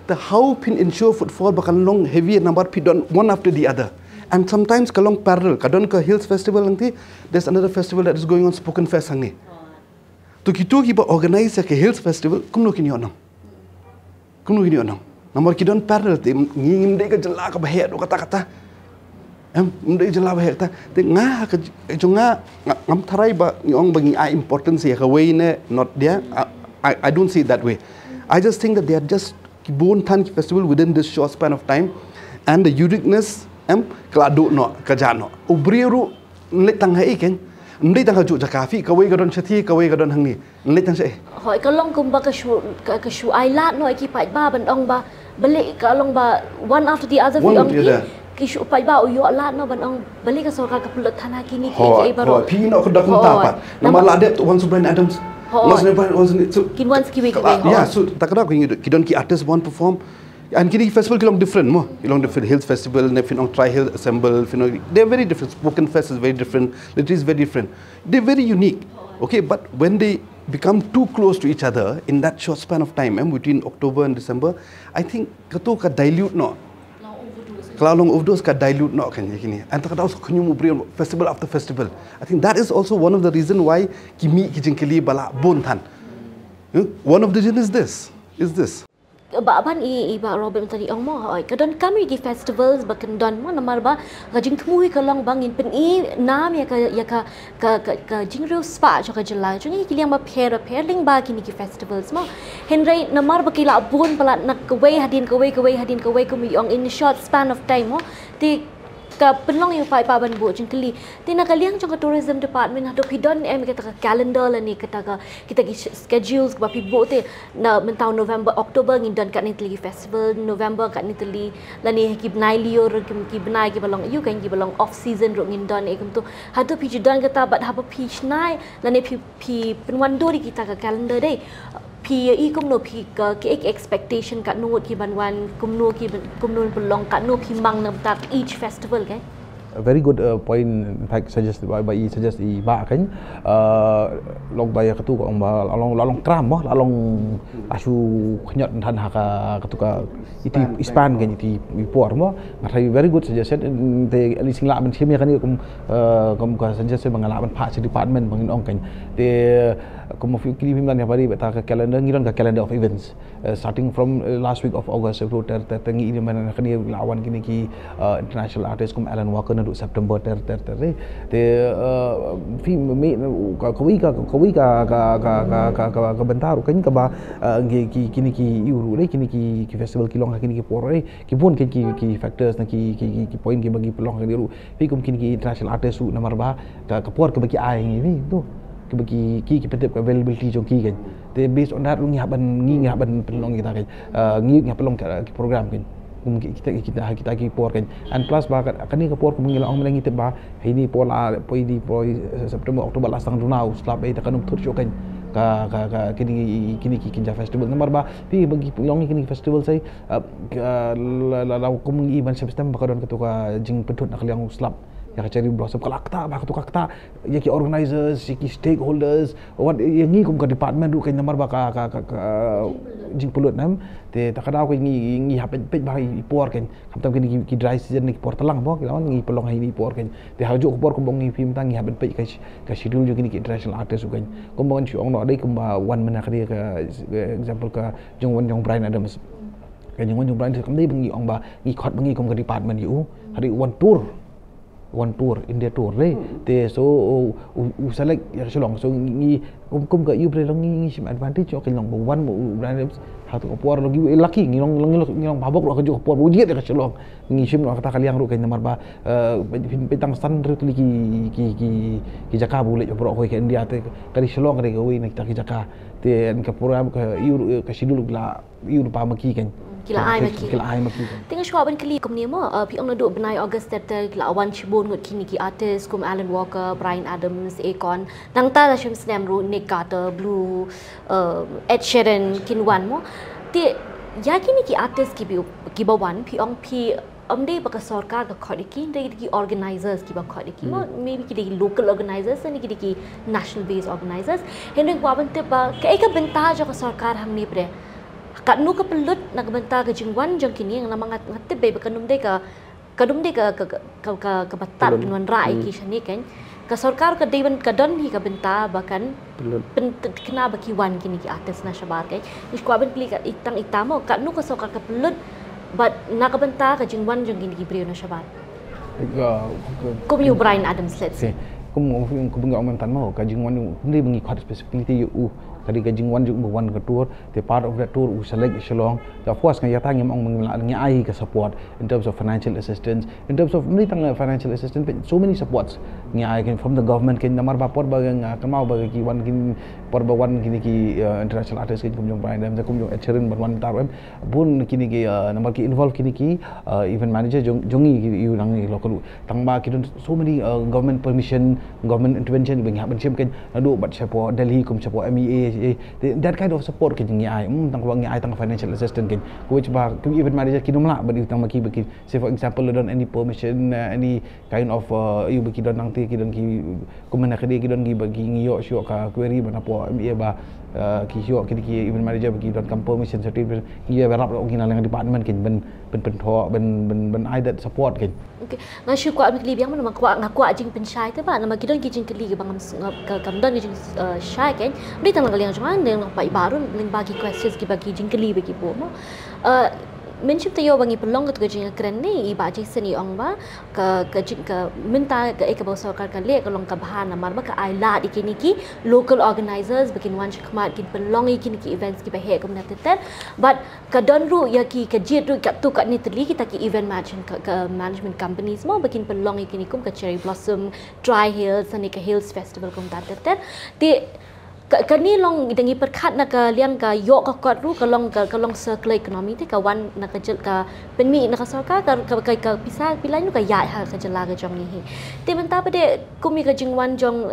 Te how phin ensure footfall ba kan long heavy number phi don one after the other. And sometimes ka long parallel, ka don ka Hills Festival nanti, there's another festival that is going on, Spoken Fest hangne. To kito kiba organize ïa ka Hills Festival, kumno kin ïoh nang. Kumno kin ïoh nang. Namar ki don parallel te ngi ngim dei ka jylla kaba heh ruh kata kata. Em, ngim dei jylla ba heh kata. Te nga ka jong nga, nga ngam tharai ba ngi ong ba ngi ai importance ïa kawei ne not dia. I, I, I don't see it that way. I just think that they are just ki bun than ki festival within this short span of time, and the uniqueness, em, ka la duh noh, ka jah noh. U briew ruh nleit tang ha i keng. Nleit tang ha juh jaka phi, kawei ka don shathie, kawei ka don hangne. Nleit tang sha i. Hoi, ka long kumba ka shu, ka, ka shu ai lad noh ïa ki paidbah ban ong ba, balei ka long ba one after the other phi ong ki, ki shu paidbah u ïoh lad noh ban ong, balei ka sorkar ka pynlut than ha kine ki, ki baroh. Phi noh ka dak kumta pat. Namar la dep tu wan Subrain Adams. Wan Subrain Adams. Kin wan ski week. Yeah, so ta ka dak ki don ki artist wan perform. And kine ki festival ki long different mo. Ki long different, Hills Festival, ne phin ong Tri Hill Assemble, phin ong, they're very different. Spoken Fest is very different. Literary is very different. They're very unique. Okay, but when they become too close to each other in that short span of time, em, between October and December, I think kato ka dilute noh. Ka la long overdose, ka dilute noh kan ïa kine. And ta ka dei ka khñium u briew, festival after festival. I think that is also one of the reason why ki mih ki jingkylli ba la bun than. Hmm? One of the reason is this, is this. Ba ban i, i Bah Robert mynta i ong mo, hoi, ka donkam ïa ki festivals ba kan don mo, namar ba ka jingthmu hi ka long ba ngin pyni nam ïa ka, ïa ka, ka, ka, ka jingriewspah jong ka jylla jong ngi, ki liang bapher bapher lyngba kine ki festivals mo. Hynrei namar ba ki la bun palat na kawei hadien kawei, kawei hadien kawei, kum i ong, in a short span of time mo. Te ka pynlong ïa u paidbah ban buh jingkylli. Te na ka liang jong ka tourism department, hato phi don em kata ka calendar lane kata ka, kita ki sch-, schedules ba phi buh te, na mynta u November, October ngin don katne tylli ki festival, November katne tylli, lane ki bnai lyiur, ki, ki bnai kiba long ïu kan, kiba long off season ruh ngin don, eh, kumto. Hato phi ju don kata, bad haba phi shna ïa, lane phi, phi pynwandur ïa kita ka calendar dei. Phi ïa i kumno, phi ka, ki ek-, expectation katno ngut ki ban wan, kumno ki ban, kumno pynlong, katno phi mang na bynta each festival, kan? A very good, uh, point. In fact, suggest ba, ba i suggest i Bah kan, uh, long ba ïa katu ka ong ba la long, la long kram mo, la long, la shu khñiot than ha ka, katu ka, iti i span kan, iti i por mo. Nga tharai very good suggestion. Te at least nga lah ban shim ïa kane kum, uh, kum ka suggestion ba nga lah ban phah sha department ba ngin ong kan. Te kum ma phi kylli phi mynta, ïa ba dei bad ka calendar, ngi don ka calendar of events. Uh, starting from, uh, last week of August, September ter ter ter, ngi ïa mynta kane la wan kine ki, uh, international artist kum Alan Walker naduh September ter ter ter, eh. Te, uh, phi me, me, ka, kawei ka, kawei ka, ka bynta ruh kan kaba, uh, ngi ki, kine ki ïu ruh, eh, kine ki, ki festival ki long ha kine ki por, eh. Ki bun ki, ki, ki factors na ki, ki, ki, ki point kiba ngi pynlong ha kine ruh. Phi kum kine ki international artist ruh namar ba ka, ka por kaba ki ai ngi ni tu. Kiba ki, ki, ki pyntip ka availability jong ki kan. Te based on that ruh ngi hap ban, ngi, ngi hap ban pynlong kita kan. Ah, ngi, ngi hap pynlong ka, ki program kan. Kum ki, kita, kita, kita ki por kan. And plus ba ka, kane ka por kum ngi la ong mynne ngi tip ba hynne por la, poi di, poi, eh, September, October la sdang duna u slap, eh, te kan ym thut shuh kan. Ka, ka, ka, kine, kine ki Kynja Festival. Namar ba phi ba ngi pynlong kine ki festival sa, ah, ka, la, la, la, kum ngi ban shim stem ba ka don katu ka jingpynthut na ka liang u slap. Ïa ka Cherry Blossom ka la ktah, ba katu ka ktah ïa ki organizers, ïa ki stakeholders, wat ïa ngi kum ka department ruh kan, namar ba ka, ka, ka, ka jingpynlut nam. Te ta ka daw ka ngi, ngi hap peit, peit ba i por kan. Khamtam kine ki, ki dry season ne ki por tlang mo, ki la wan ngi pynlong ha ine i por kan. Te ha juh ka por kumba ngi phi mynta ngi hap ban peit ka, ka schedule jong kine ki international artist ruh kan. Kumba ngan shu ong noh dei kumba wan mynta ka dei ka, ka example ka jingwan jong Bryan Adams. Ka jingwan jong Bryan Adams kam dei ba ngi ong ba ngi khot ba ngi kum ka department ïa u. Hynrei u wan tour. Wan tour, India tour dei. Hmm. Te so u, u, u select ïa ka Shillong. So ngi, ngi Kum kum ka ïu briew long ngi ngi shim advantage ïoh ka long ba wan ba u brand ha tu ka por long ngi lucky ngi long long ngi long ba bok ruh ka juk ka por ba u jied ka Shillong ngi shim ruh kata ka liang ruh ka namar ba pin pin tang san ruh ki ki ki ki jaka bu leh ba ruh ka India te ka di Shillong ka di ka wei na kita ki jaka te ka program ka ïu ka schedule la ïu pa ma ki kan. Ki la ai ma ki. Ki la ai ma ki kan. Teng shwa ban kali kum ni mo, uh, phi ong naduh bnai August ter ter ki la wan shibun ngut kini ki artist kum Alan Walker, Bryan Adams, Akon. Nangta la shim snem ruh Nick Carter, Blue, uh, Ed Sheeran kin wan mo. Te ya kini ki artist ki bi ki ba wan phi ong phi um dei ba ka sorkar ka khot ki dei ki organizers ki ba khot ki mo maybe ki dei ki local organizers ni ki dei ki national based organizers. Hynrei kwa ban tip ba ka eka bynta jong ka sorkar hangne bre. Katno ka pynlut na ka bynta ka jingwan jong kini nga namar nga tip ba ka num dei ka ka dum dei ka ka ka ka batat wan rai ki shani kan ka sorkar ka dei ban ka don hi ka bynta ba kan pynlut kena ba ki wan kini ki artist na shabar kan ni kwa ban kli ka itang itamo katno ka sorkar ka pynlut but na ka bynta ka jingwan jong kini ki briew na shabar. Kum ïu Bryan Adams let's say. Kum kum nga ong tan mo ka jingwan kum dei ba ngi khot specifically te ïu ka dei ka jingwan jong u wan ka tour. Te part of that tour u select Shillong. Te of course nga ïa ta ngim ong ngim la ngi ai ka support in terms of financial assistance, in terms of many tang financial assistance, but so many supports ngi ai kan from the government kan namar ba por ba nga kynmaw ba ki wan kin por ba wan kini ki international artist kan kum jong Bryan Adams kum jong Ed Sheeran ban wan tar em bun kini ki namar ki involve kini ki event manager jong jong ngi ki ïu nang ngi local. Tang ba ki don so many government permission, government intervention ba ngi hap ban shim kan naduh bad shapoh Delhi kum shapoh M E A. That kind of support ka jing ngi ai tang ka ngi ai tang financial assistance kan ko wech ba ki event manager ki num lah ba di tang ma ki ba ki say for example don any permission any kind of ïu ba ki don nang ti ki don ki kumna ka di ki don ki ba ki ngi ïoh shuh ka query ba na po M E A ba ki shuh ki ki event manager ba ki don kam permission certificate ngi ba rap ki na leng department kan ban ban ban thoh ban ban ban ai that support kan. Okay, nga shu kwah ban kylli biang mo namar kwah nga kwah jingpynshai te ba namar ki don ki jingkylli ki ba ngam kam don ki jingshai kan. Dei tang ka liang jong nga dei nga pai baru lyngba ki questions ki ba ki jingkylli ba ki po mo. Mention te ïoh ba ngi pynlong ka tu ka jingkren ne i ba Jason i ong ba ka ka jing ka mynta ka e ka ba sorkar ka leh ka long ka bha namar ba ka ai lad i kini ki local organizers ba kin wan shakhmat kin pynlong i kini ki events ki ba heh kumna ter ter. But ka don ruh ïa ki ka jied ruh ka tu ka ni teli kita ki event management ka, ka management companies mo ba kin pynlong ïa kini kum ka Cherry Blossom, Tri Hills, ani ka Hills Festival kum ta ter ter. Te ka, ka ni long da ngi pyrkhat na ka liang ka ïoh ka kot ruh ka long ka, ka long circular economy te ka wan na ka jyl ka pynmih na ka sorkar ka, ka, ka, ka pisa pilai nu ka ïaid ha ka jylla ka jong ngi hi. Te mynta ba de kum i ka jingwan jong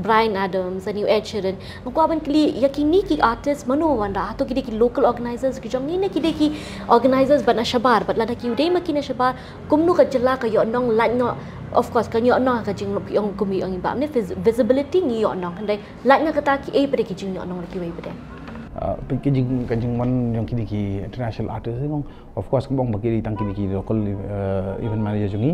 Bryan Adams ani u Ed Sheeran nga kwah ban kylli ïa kini ki artist mano wan da hato ki dei ki local organizers ki jong ngi ne ki dei ki organizers ba na shabar bad lada ki u dei ma ki na shabar kumno ka jylla ka ïoh nong lait noh. Of course ka ïoh nong ka jinglong ki ong kum i ong i ba ne visibility ngi ïoh nong hynrei lait noh kata ki ei ba dei ki jingïoh nong ki wei ba dei. Ka jing ka jingwan jong kini ki international artist ngong. Of course ka bong ba ki dei tang kini ki local event manager jong ngi.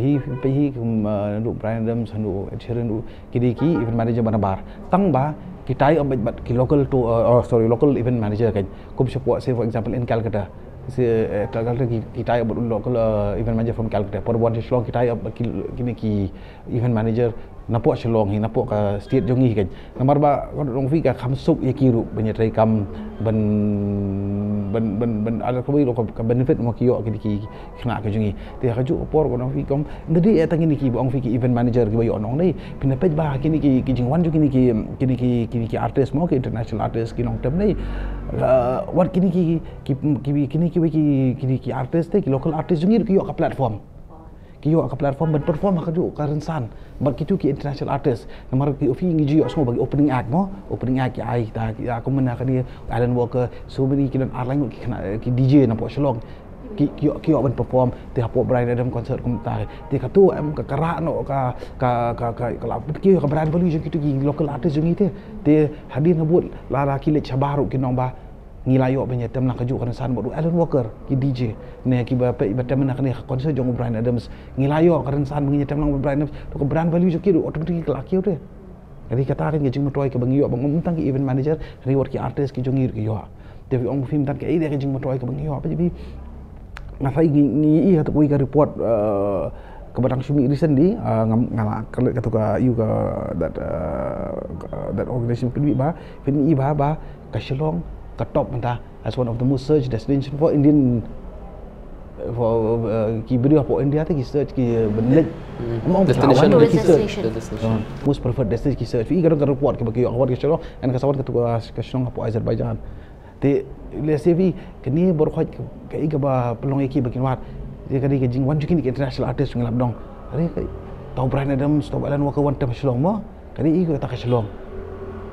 Hi pe hi kum naduh Bryan Adams naduh Ed Sheeran naduh ki dei ki event manager ba na bar tang ba ki tie up bad ki local to oh sorry local event manager kan kum shapoh say for example in Calcutta. Say Calcutta ki tie up bad local event manager from Calcutta por wan Shillong ki tie up bad kini ki event manager napoh Shillong hi napoh ka state jong ngi kan. Namar ba ka dong fi ka kham suk ïa ki ruh ban ïa trai kam ban ban ban ban ada ka wei ka benefit mo ki ïoh ki ki khna ka jong ngi. Te ka juh ka por ka dong fi kom ngi dei ïa tang kini ki ba ong fi ki event manager ki ba ïoh nong dei pina pej ba kini ki ki jingwan jong kini ki kini ki kini ki artist mo ki international artist ki nong tem dei. Wat kini ki ki kini ki kini ki artist te ki local artist jong ngi ki ïoh ka platform. Ki ïoh ka platform ban perform ha ka juh ka rynsan bad kitu ki international artist. Namar ki ofi ngi ju ïoh sngew ba ki opening act mo opening act ki ai ta ki ïa kumna ka ni Alan Walker so many ki don arlang ki khana ki D J na pok Shillong. Ki ki ïoh ki ïoh ban perform te hapoh Bryan Adams concert kumta te ka tu em ka kara no ka ka ka ka la ki ka brand value jong kitu ki local artist jong ngi te. Te hadien habud la la ki leit shabar ki nong ba ngi la ïoh ban ïa tem lang ka juh ka rynsan bad u Alan Walker ki D J ne ki ba pei ba tem na kane ka concert jong u Bryan Adams ngi la ïoh ka rynsan ba ngi ïa tem lang bad Bryan Adams to ka brand value jong ki ruh automatic ka la kiew te. Kane kata ka jingmyntoi ka ba ngi ïoh ba ngam tang ki event manager kane wat ki artist ki jong ngi ruh ki ïoh. Te ong film tan ka ei de ka jingmyntoi ka ba ngi ïoh ba jibi. Nga sa ngi ngi ïa ta ka report Kaba dang shu mih recently, uh, ngam nga la klet katu ka ïu ka that, uh, that organization pynmih ba pynmih ba ba ka Shillong ka top mynta as one of the most searched destination for Indian, for, uh, ki briew hapoh India te ki search ki, uh, ban leit. Destination. Ki search. Most preferred destination ki search. Phi i ka dang ka report kaba ki ïoh award ka Shillong, and ka sa wan katu ka Shillong hapoh Azerbaijan. Te lehse phi kane baroh khoit ka i kaba pynlong ïa ki ba kin wad. Te ka dei ka jingwan jong kine ki international artist ngi lap dong. Ka dei ka, tau Bryan Adams, tau Alan Walker wan tem Shillong mo. Ka dei i kata ka Shillong.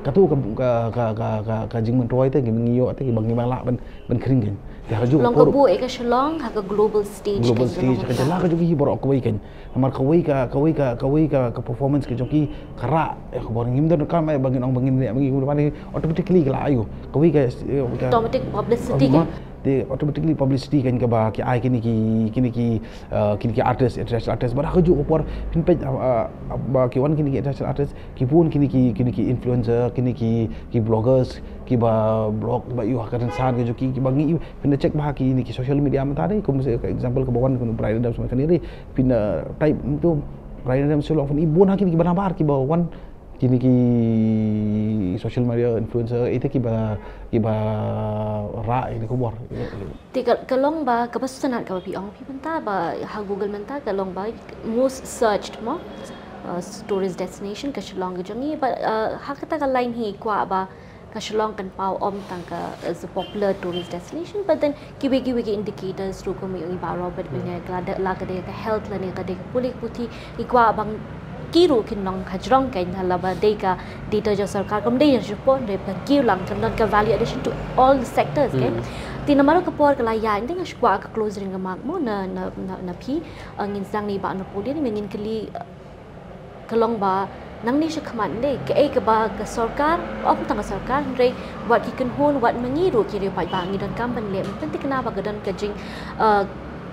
Katu ka, ka, ka jingmyntoi te, ki ba ngi ïoh te, ki ba ngi ba lah ban, ban khring kan. Te ha ka juh ka por buh ïa ka Shillong ha ka global stage. Global stage, ha ka jylla ka jong ki baroh kawei kan. Namar kawei ka, kawei ka, kawei ka, ka performance ka jong ki ka rah, eh, khubor ngim don kam, eh, ba ngin ong ba ngin leh, ba ngin, ba ngin, automatically ka la ïoh. Kawei ka, eh, ka automatic publicity kan. Te automatically publicity kan kaba ki ai kine ki, kine ki, eh, kine ki artist, international artist. Bad ha ka juh ka por phin peit, eh, eh, ba ki wan kine ki international artist, ki bun kine ki, kine ki influencer, kine ki, ki bloggers, kiba blog, ba ïoh ha ka rynsan ka jong ki, kiba ngi phin da check ba ha kine ki social media mynta dei, kum example kaba wan kum Bryan Adams mynta dei, phin da type tu Bryan Adams Shillong, phin i bun ha kine kiba nabar kiba wan kine ki social media influencer, ite kiba, kiba rah ïa kine ki khubor. Te ka, ka long ba kaba sngewtynnat kaba phi ong phi mynta ba ha Google mynta ka long ba most searched mo, uh, tourist destination ka Shillong ka jong ngi, ba, uh, ha kata ka line hi kwah ba ka Shillong kan paw ym tang ka as a popular tourist destination, but then kiwei kiwei ki indicators ruh kum i Bah Robert mynne ka la dei, la ka dei ka health lane ka dei ka pule puthi, i kwah ba ki ruh kin long hajrong kan, ha laba dei ka data jong sorkar kam dei jong shipor, dei ba ki lang kan long ka value addition to all the sectors kan. Te namar ka por ka la ïaid, nga shu kwah ka closing remark mo na, na, na, na phi, uh, ngin sdang na i Bah Napoleon, ngin kylli, uh, ka long ba nangne sha khmat ne kaei kaba ka sorkar, ym tang ka sorkar, hynrei wat ki kynhun, wat ma ngi ruh ki riew paidbah ngi donkam ban leh ban pynthikna ba ka don ka jing, uh,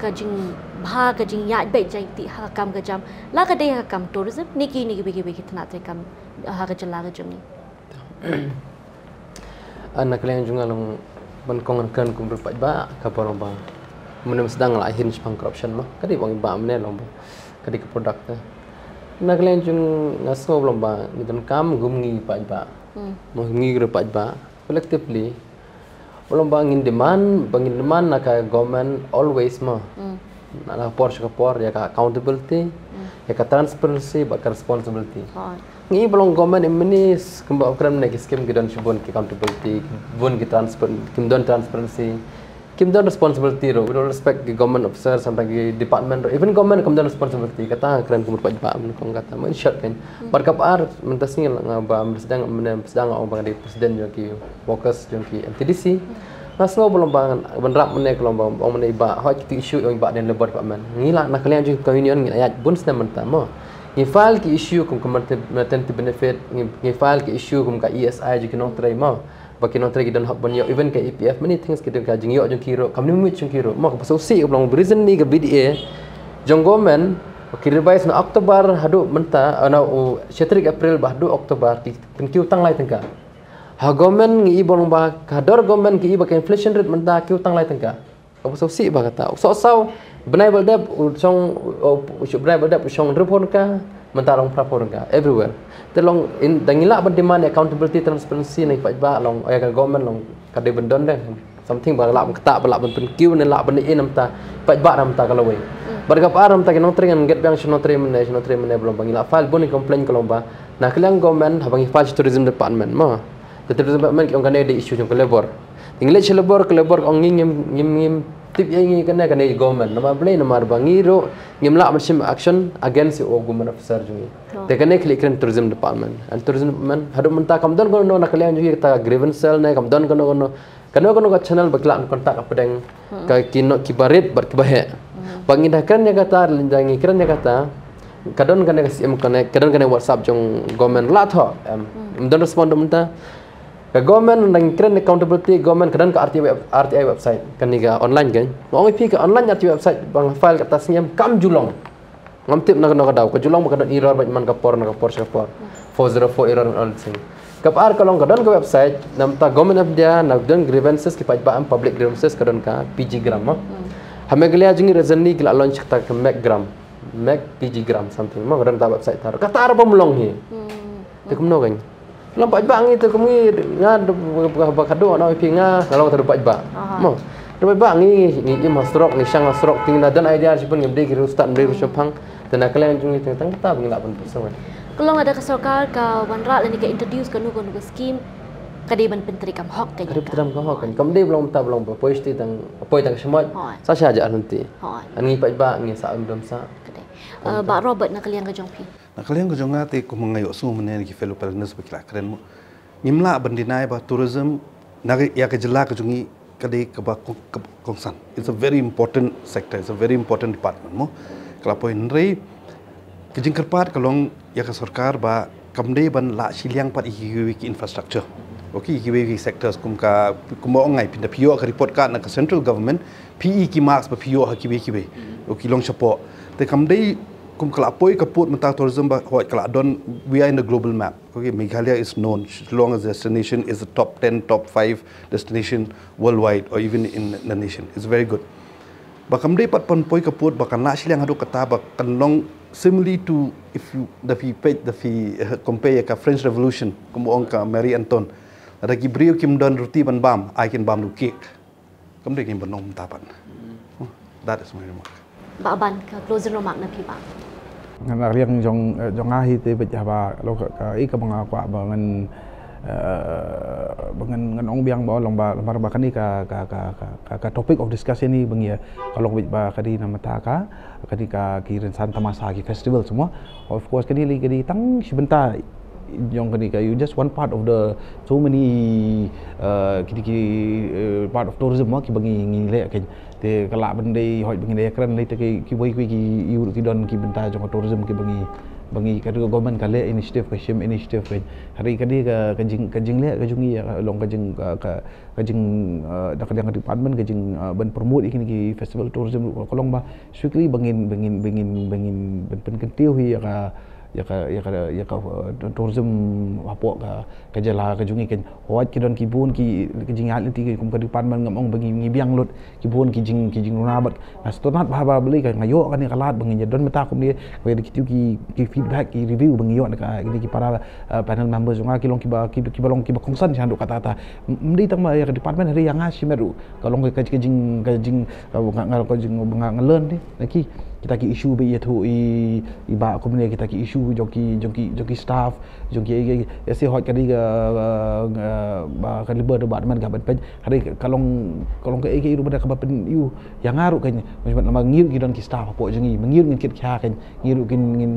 ka jingbha, ka jingïaid beit jait ha ka kam ka jam, la ka dei ha ka kam tourism ne kine kiwei kiwei ki tnat treikam ha ka jylla ka jong ngi. Ah, na ka liang jong nga long ban kong kren kum ruh paidbah ka ba long ba mynne sdang la hin shaphang corruption mo. Ka dei ba ong i Bah mynne long ba ka dei ka product te. Na ka liang jong nga sngew ba long ba ngi donkam kum ngi paidbah. Mo ngi ruh paidbah collectively. Ba long ba ngin demand, ba ngin demand na ka government always mo. Na ka por sha ka por ïa ka accountability, ïa ka transparency bad ka responsibility. Ngi ba long government i mynne kumba u kren mynne ki scheme ki don shibun ki accountability, bun ki transparent, kim don transparency, kim don responsibility ruh. With all respect ki government officers, sometimes ki department ruh, even government kam don responsibility. Kata nga kren kum ruh paidbah, mynta kong kata, in short kan. Bad kaba ar, mynta sngi nga ba mynta sdang, mynta sdang nga ong ba nga dei president jong ki workers jong ki M T D C. Nga sngew ba long ba ban rap mynne ka long ba ong mynne i Bah, hooid ki issue ong i Bah dei labour department. Ngi la na ka liang jong ka union ngi la ïaid bun snem mynta mo. Ngi file ki issue kum ka maternity benefit, ngi, ngi file ki issue kum ka E S I jong ki nongtrei mo. Ba ki nongtrei ki don hok ban ïoh, even ka E P F, many things ki don ka jingïoh jong ki ruh, kam nym mut jong ki ruh. Mo kaba sngewsih ka ba long reason ne ka B D A jong government ki revise na October haduh mynta, uh, na, uh, shi tarik April ba haduh October ki pynkiew tang lai tyngka. Ha government ngi i ba long ba ka dor government ki i ba ka inflation rate mynta kiew tang lai tyngka. Kaba sngewsih ba kata. U soh saw bnai ba la dep u shong, u, u bnai ba la dep u shong hynriewphew tyngka, mynta long phraphew tyngka everywhere. Te long in, da ngi lah ban demand accountability, transparency na i paidbah long, ïa ka government long ka dei ban don de something ba lah ban ktah, ba lah ban pynkiew ne lah ban ïeh na mynta paidbah na mynta ka lawei. Bad kaba ar na mynta ki nongtrei ngan get biang sha nongtrei mynne, sha nongtrei mynne ba long ba ngi la file bun ki complaint ka long ba na ka liang government haba ngi file sha tourism department mo. Te tourism department ki ong kane dei issue jong ka labour. Te ngi leit sha labour, ka labour ka ong ngi ngim, ngim, ngim tip ïa ngi kane, kane government. Namar balei, namar ba ngi ruh ngim lah ban shim action against u government officer jong ngi. Te kane ki leit kren tourism department. And tourism department haduh mynta kam don kano kano na ka liang jong ngi kata grievance cell ne kam don kano kano, kano kano ka channel ba ki lah ban contact hapdeng ka ki no, kiba rit bad kiba heh. Ba ngi da kren ïa kata, da ngi kren ïa kata, ka don kane ka C M Connect, ka don kane WhatsApp jong government, la thoh em. Em don respond mynta. Ka government, nang kren accountability, government ka don ka R T I web-, R T I website, kane ka online kan. Nga ong ïa phi ka online R T I website ba nga file kata snem kam ju long. Ngam tip na kano ka daw, ka ju long ba ka don error ba man ka por na ka por sha ka por. Four zero four error and all thing. Kaba ar ka long ka don ka website, na mynta government of India, na don grievances ki paidbah em, public grievances, ka don ka P G Gram mo. Ha Meghalaya jong ngi recently ki la launch kata ka Meg Gram. Mac P G Graham something. Mo, ka don ta website ta. Kata ar bym long hi. Hmm. Te kumno kan. Long paidbah ngi te kum ngi nga ba khadduh na phi nga, nga long ta paidbah. Aha. Mo. Te paidbah ngi ngi im ha surok, ngi shang ha surok, te ngi na don idea shibun, ngi dei ki riewstad, ngi dei ki riewshemphang. Te na ka liang jong ngi te tang kata ba ngi lah ban pynshong. Ka long lada ka sorkar ka wanrah lane ka introduce kano kano ka scheme, ka dei ban pyntreikam hok ka. Ka dei ban pyntreikam hok ka. Kam dei ba long mynta ba long ba poi shatei tang, poi tang ka shmot. Hooid. Sa sha ja lynti. Hooid. Ngi paidbah ngi sa im dom sa. Ka dei. Eh, Bah Robert, na ka liang ka jong phi. Na ka liang ka jong nga te, kum nga ïohsngew mynne na ki fellow panelists ba ki la kren mo. Ngim lah ban deny ba tourism na ka, ïa ka jylla ka jong ngi ka dei kaba kong-, kaba kongsan. It's a very important sector, it's a very important department mo. Ka la poi, hynrei ka jingkyrpad ka long ïa ka sorkar ba kam dei ban lah shiliang pat ïa kiwei ki infrastructure. Okay, kiwei ki sectors kum ka, kum ba ong nga, pynda phi ïoh ka report card na ka central government, phi i ki marks ba phi ïoh ha kiwei kiwei. Okay, long shapoh. Te kam dei kum ka la poi ka pud mynta tourism ba hooid ka la don, we are in the global map. Okay, Meghalaya is known. Shillong as a destination is the top ten, top five destination worldwide or even in the nation. It's very good. Ba kam dei pat ban poi ka pud ba kan lah shiliang haduh katta ba kan long similarly to, if you, da phi peit, da phi, eh, compare ka French Revolution, kum ong ka Marie Antoinette. Lada ki briew kim don ruti ban bam, ai kin bam da u cake. Kam dei kin ban ong mynta pat. Hmm, that is my remark. Bah Ban, ka closing remark na phi bah. Ngan, na ka liang jong, eh, jong nga hi te beit haba long ka, ka, i kaba nga kwah ba ngan, eh, ba ngan, ngan ong biang ba long ba, ba, ba kane ka, ka, ka, ka, ka, ka topic of discussion hi ba ngi, ka long beit ba ka dei na mynta ka, ka dei ka ki rynsan tamasa, ki festival semua. Of course kane lei ka dei tang shi bynta jong kane ka, you just one part of the so many, uh, ki, ki, uh, part of tourism mo, ki ba ngi, ngi leh kan. Te ka lah ban dei hooid ba ngi dei kren lei te ki, ki wei, ki, ki, ïoh ki don ki bynta jong ka tourism ki ba ngi, ba ngi ka government ka leh initiative, ka shim initiative kan. Hynrei ka dei ka, ka jing, ka jingleh ka jong ngi, ka long ka jing, ka, ka, ka jing, uh, da ka, da ka department ka jing, uh, ban promote ïa kine ki festival tourism ruh ka long ba strictly ba ngin, ba ngin, ba ngin, ba ngin ban pynkyntiew hi ïa ka, ïa ka, ïa ka, ïa ka, uh, tourism hapoh ka, ka jylla ka jong ngi kan. Hooid ki don ki bun ki, ki jingïaid lynti ki kum ka department ngam ong ba ngi, ngi biang lut ki bun ki jing, ki jingduna bad nga sngewtynnat ba haba balei ka nga ïoh kane ka lad ba ngin ïa don mynta kumne, ba ïa ki, ki, ki feedback, ki review ba ngi ïoh na ka, ki, ki para, uh, panel members jong nga ki long kiba, ki, kiba long kiba kongsan sha haduh katta katta. Ym dei tang ba ïa ka department, hynrei ïa nga shimet ruh ka long ka, ka jing, ka jing, ka, nga, nga, ka jing, nga, nga learn dei na ki, kita ki issue ba ïathuh i, i bah kumne, kita ki issue jong ki, jong ki, jong ki staff, jong ki, ki, ïa se hooid ka dei ka, ka, ba ka Labour Department ka ban peit, hynrei ka long, ka long kaei kaei ruh ba da kaba pyn, ïa nga ruh kan, namar ngi ruh ki don ki staff hapoh jong ngi, ma ngi ruh ngin kit khia kan, ngi ruh kin, ngin,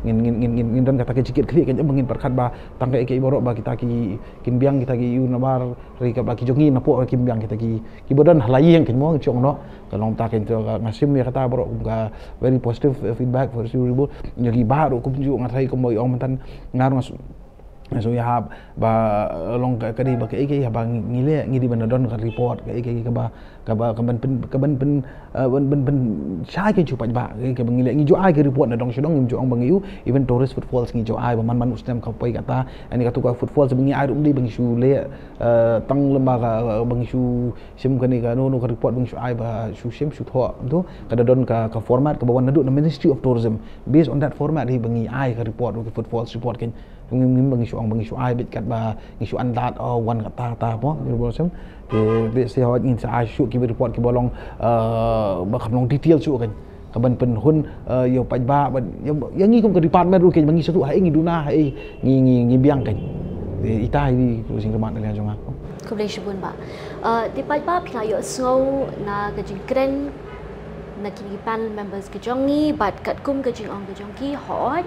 ngin, ngin don kata ka jingkit khlieh kan, ym ba ngin pyrkhat ba tang kaei kaei baroh ba kita ki, kin biang kita ki ïa u nabar, hynrei kaba ki jong ngi napoh kim biang kita ki, kiba don ha la ïing kan mo, ngi shu ong noh. Ka long ta kan, to ka, nga shim ïa kata baroh kum ka very positive, eh, feedback, very favorable. Ïa ki bah ruh kumjuh, nga tharai kumba ong mynta, nga ruh nga shu, nga shu ïahap ba, eh, long ka, ka dei ba kaei kaei haba ngi, ngi leh ngi dei ban don ka report kaei kaei kaba, kaba, ka ban pyn, ka ban pyn, eh, ban, ban, ban shai ka jong u paidbah, eh, kaba ngi leh ngi ju ai ka report na dong sha dong, ngi ju ong ba ngi ïoh, even tourist footfalls ngi ju ai ba man man u snem ka poi kata, ani katu ka footfalls ba ngi ai ruh ym dei ba ngi shu leh, eh, tang lem ba ka, ba ngi shu shim kane ka, no, no, ka report ba ngi shu ai ba shu shim shu thoh tu, ka da don ka, ka format kaba wan naduh na Ministry of Tourism. Based on that format hi ba ngi ai ka report, ka footfalls report kan. Ngim, ngim ba ngi shu ong ba ngi shu ai beit katba ngi shu andat, oh, wan kata kata mo, ngi ba shim. Te beit se hooid ngin sa ai shuh kiba report kiba long, eh, ba kham long detail shuh kan. Ka ban pynhun, eh, ïa u paidbah, ban, ïa, ïa ngi kum ka department ruh kan, ba ngi shu haei ngi duna, haei ngi, ngi, ngi biang kan. Te ita hi ka closing remark na liang jong nga. Khublei shibun bah. Eh, te paidbah, phi la ïohsngew na ka jingkren na kine ki panel members ka jong ngi, bad katkum ka jingong ka jong ki, hooid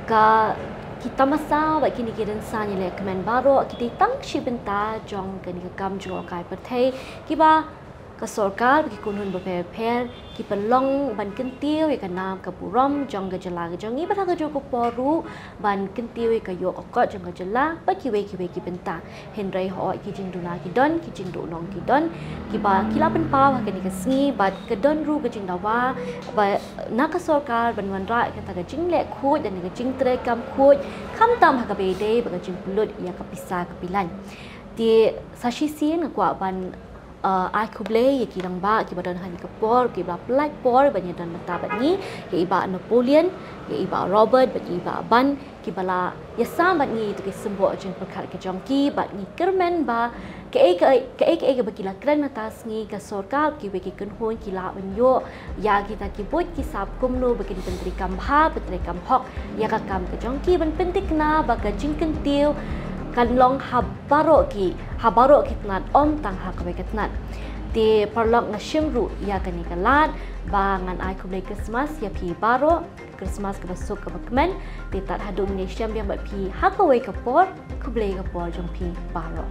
ka, ki tamasa bad kine ki rynsan ïalehkmen baroh ki dei tang shi bynta jong kane ka kam jngohkai pyrthei, kiba ka sorkar bad ki kynhun bapher bapher ki pynlong ban kyntiew ïa ka nam ka burom jong ka jylla ka jong ngi, bad ha kajuh ka por ruh ban kyntiew ïa ka ïoh ka kot jong ka jylla bad kiwei kiwei ki bynta. Hynrei hooid ki jingduna ki don, ki jingduhnong ki don, kiba ki la pynpaw ha kane ka sngi, bad ka don ruh ka jingdawa ba na ka sorkar ban wanrah kata ka jingleh khuid, kata ka jingtreikam khuid, khamtam ha kaba ïadei bad ka jingpynlut ïa ka pisa ka pilan. Te sa shisien nga kwah ban Uh, ai khublei ïa ki rangbah kiba don ha kane ka por, kiba la pyllait por ban ïadon bynta bad ngi, ïa i Bah Napoleon, ïa i Bah Robert bad ïa i Bah Ban, kiba la ïasam bad ngi ïa kito ki symboh jingpyrkhat ka jong ki, bad ngi kyrmen ba kaei kaei kaei kaei kaba ki la kren mynta ka sngi, ka sorkar, kiwei ki kynhun ki lah ban ïoh ïa kita ki buit ki sap kumno ba kin pyntreikam bha, pyntreikam hok ïa ka kam ka jong ki, ban pynthikna ba ka jingkyntiew kan long ha baroh ki, ha baroh ki tnat, ym tang ha kawei ka tnat. Te paralok, nga shim ruh ïa kane ka lad ba ngan ai khublei Christmas ïa phi baroh, Christmas kaba suk kaba kmen. Te tad haduh ngin ïashem biang bad phi ha kawei ka por, khublei ka por jong phi baroh.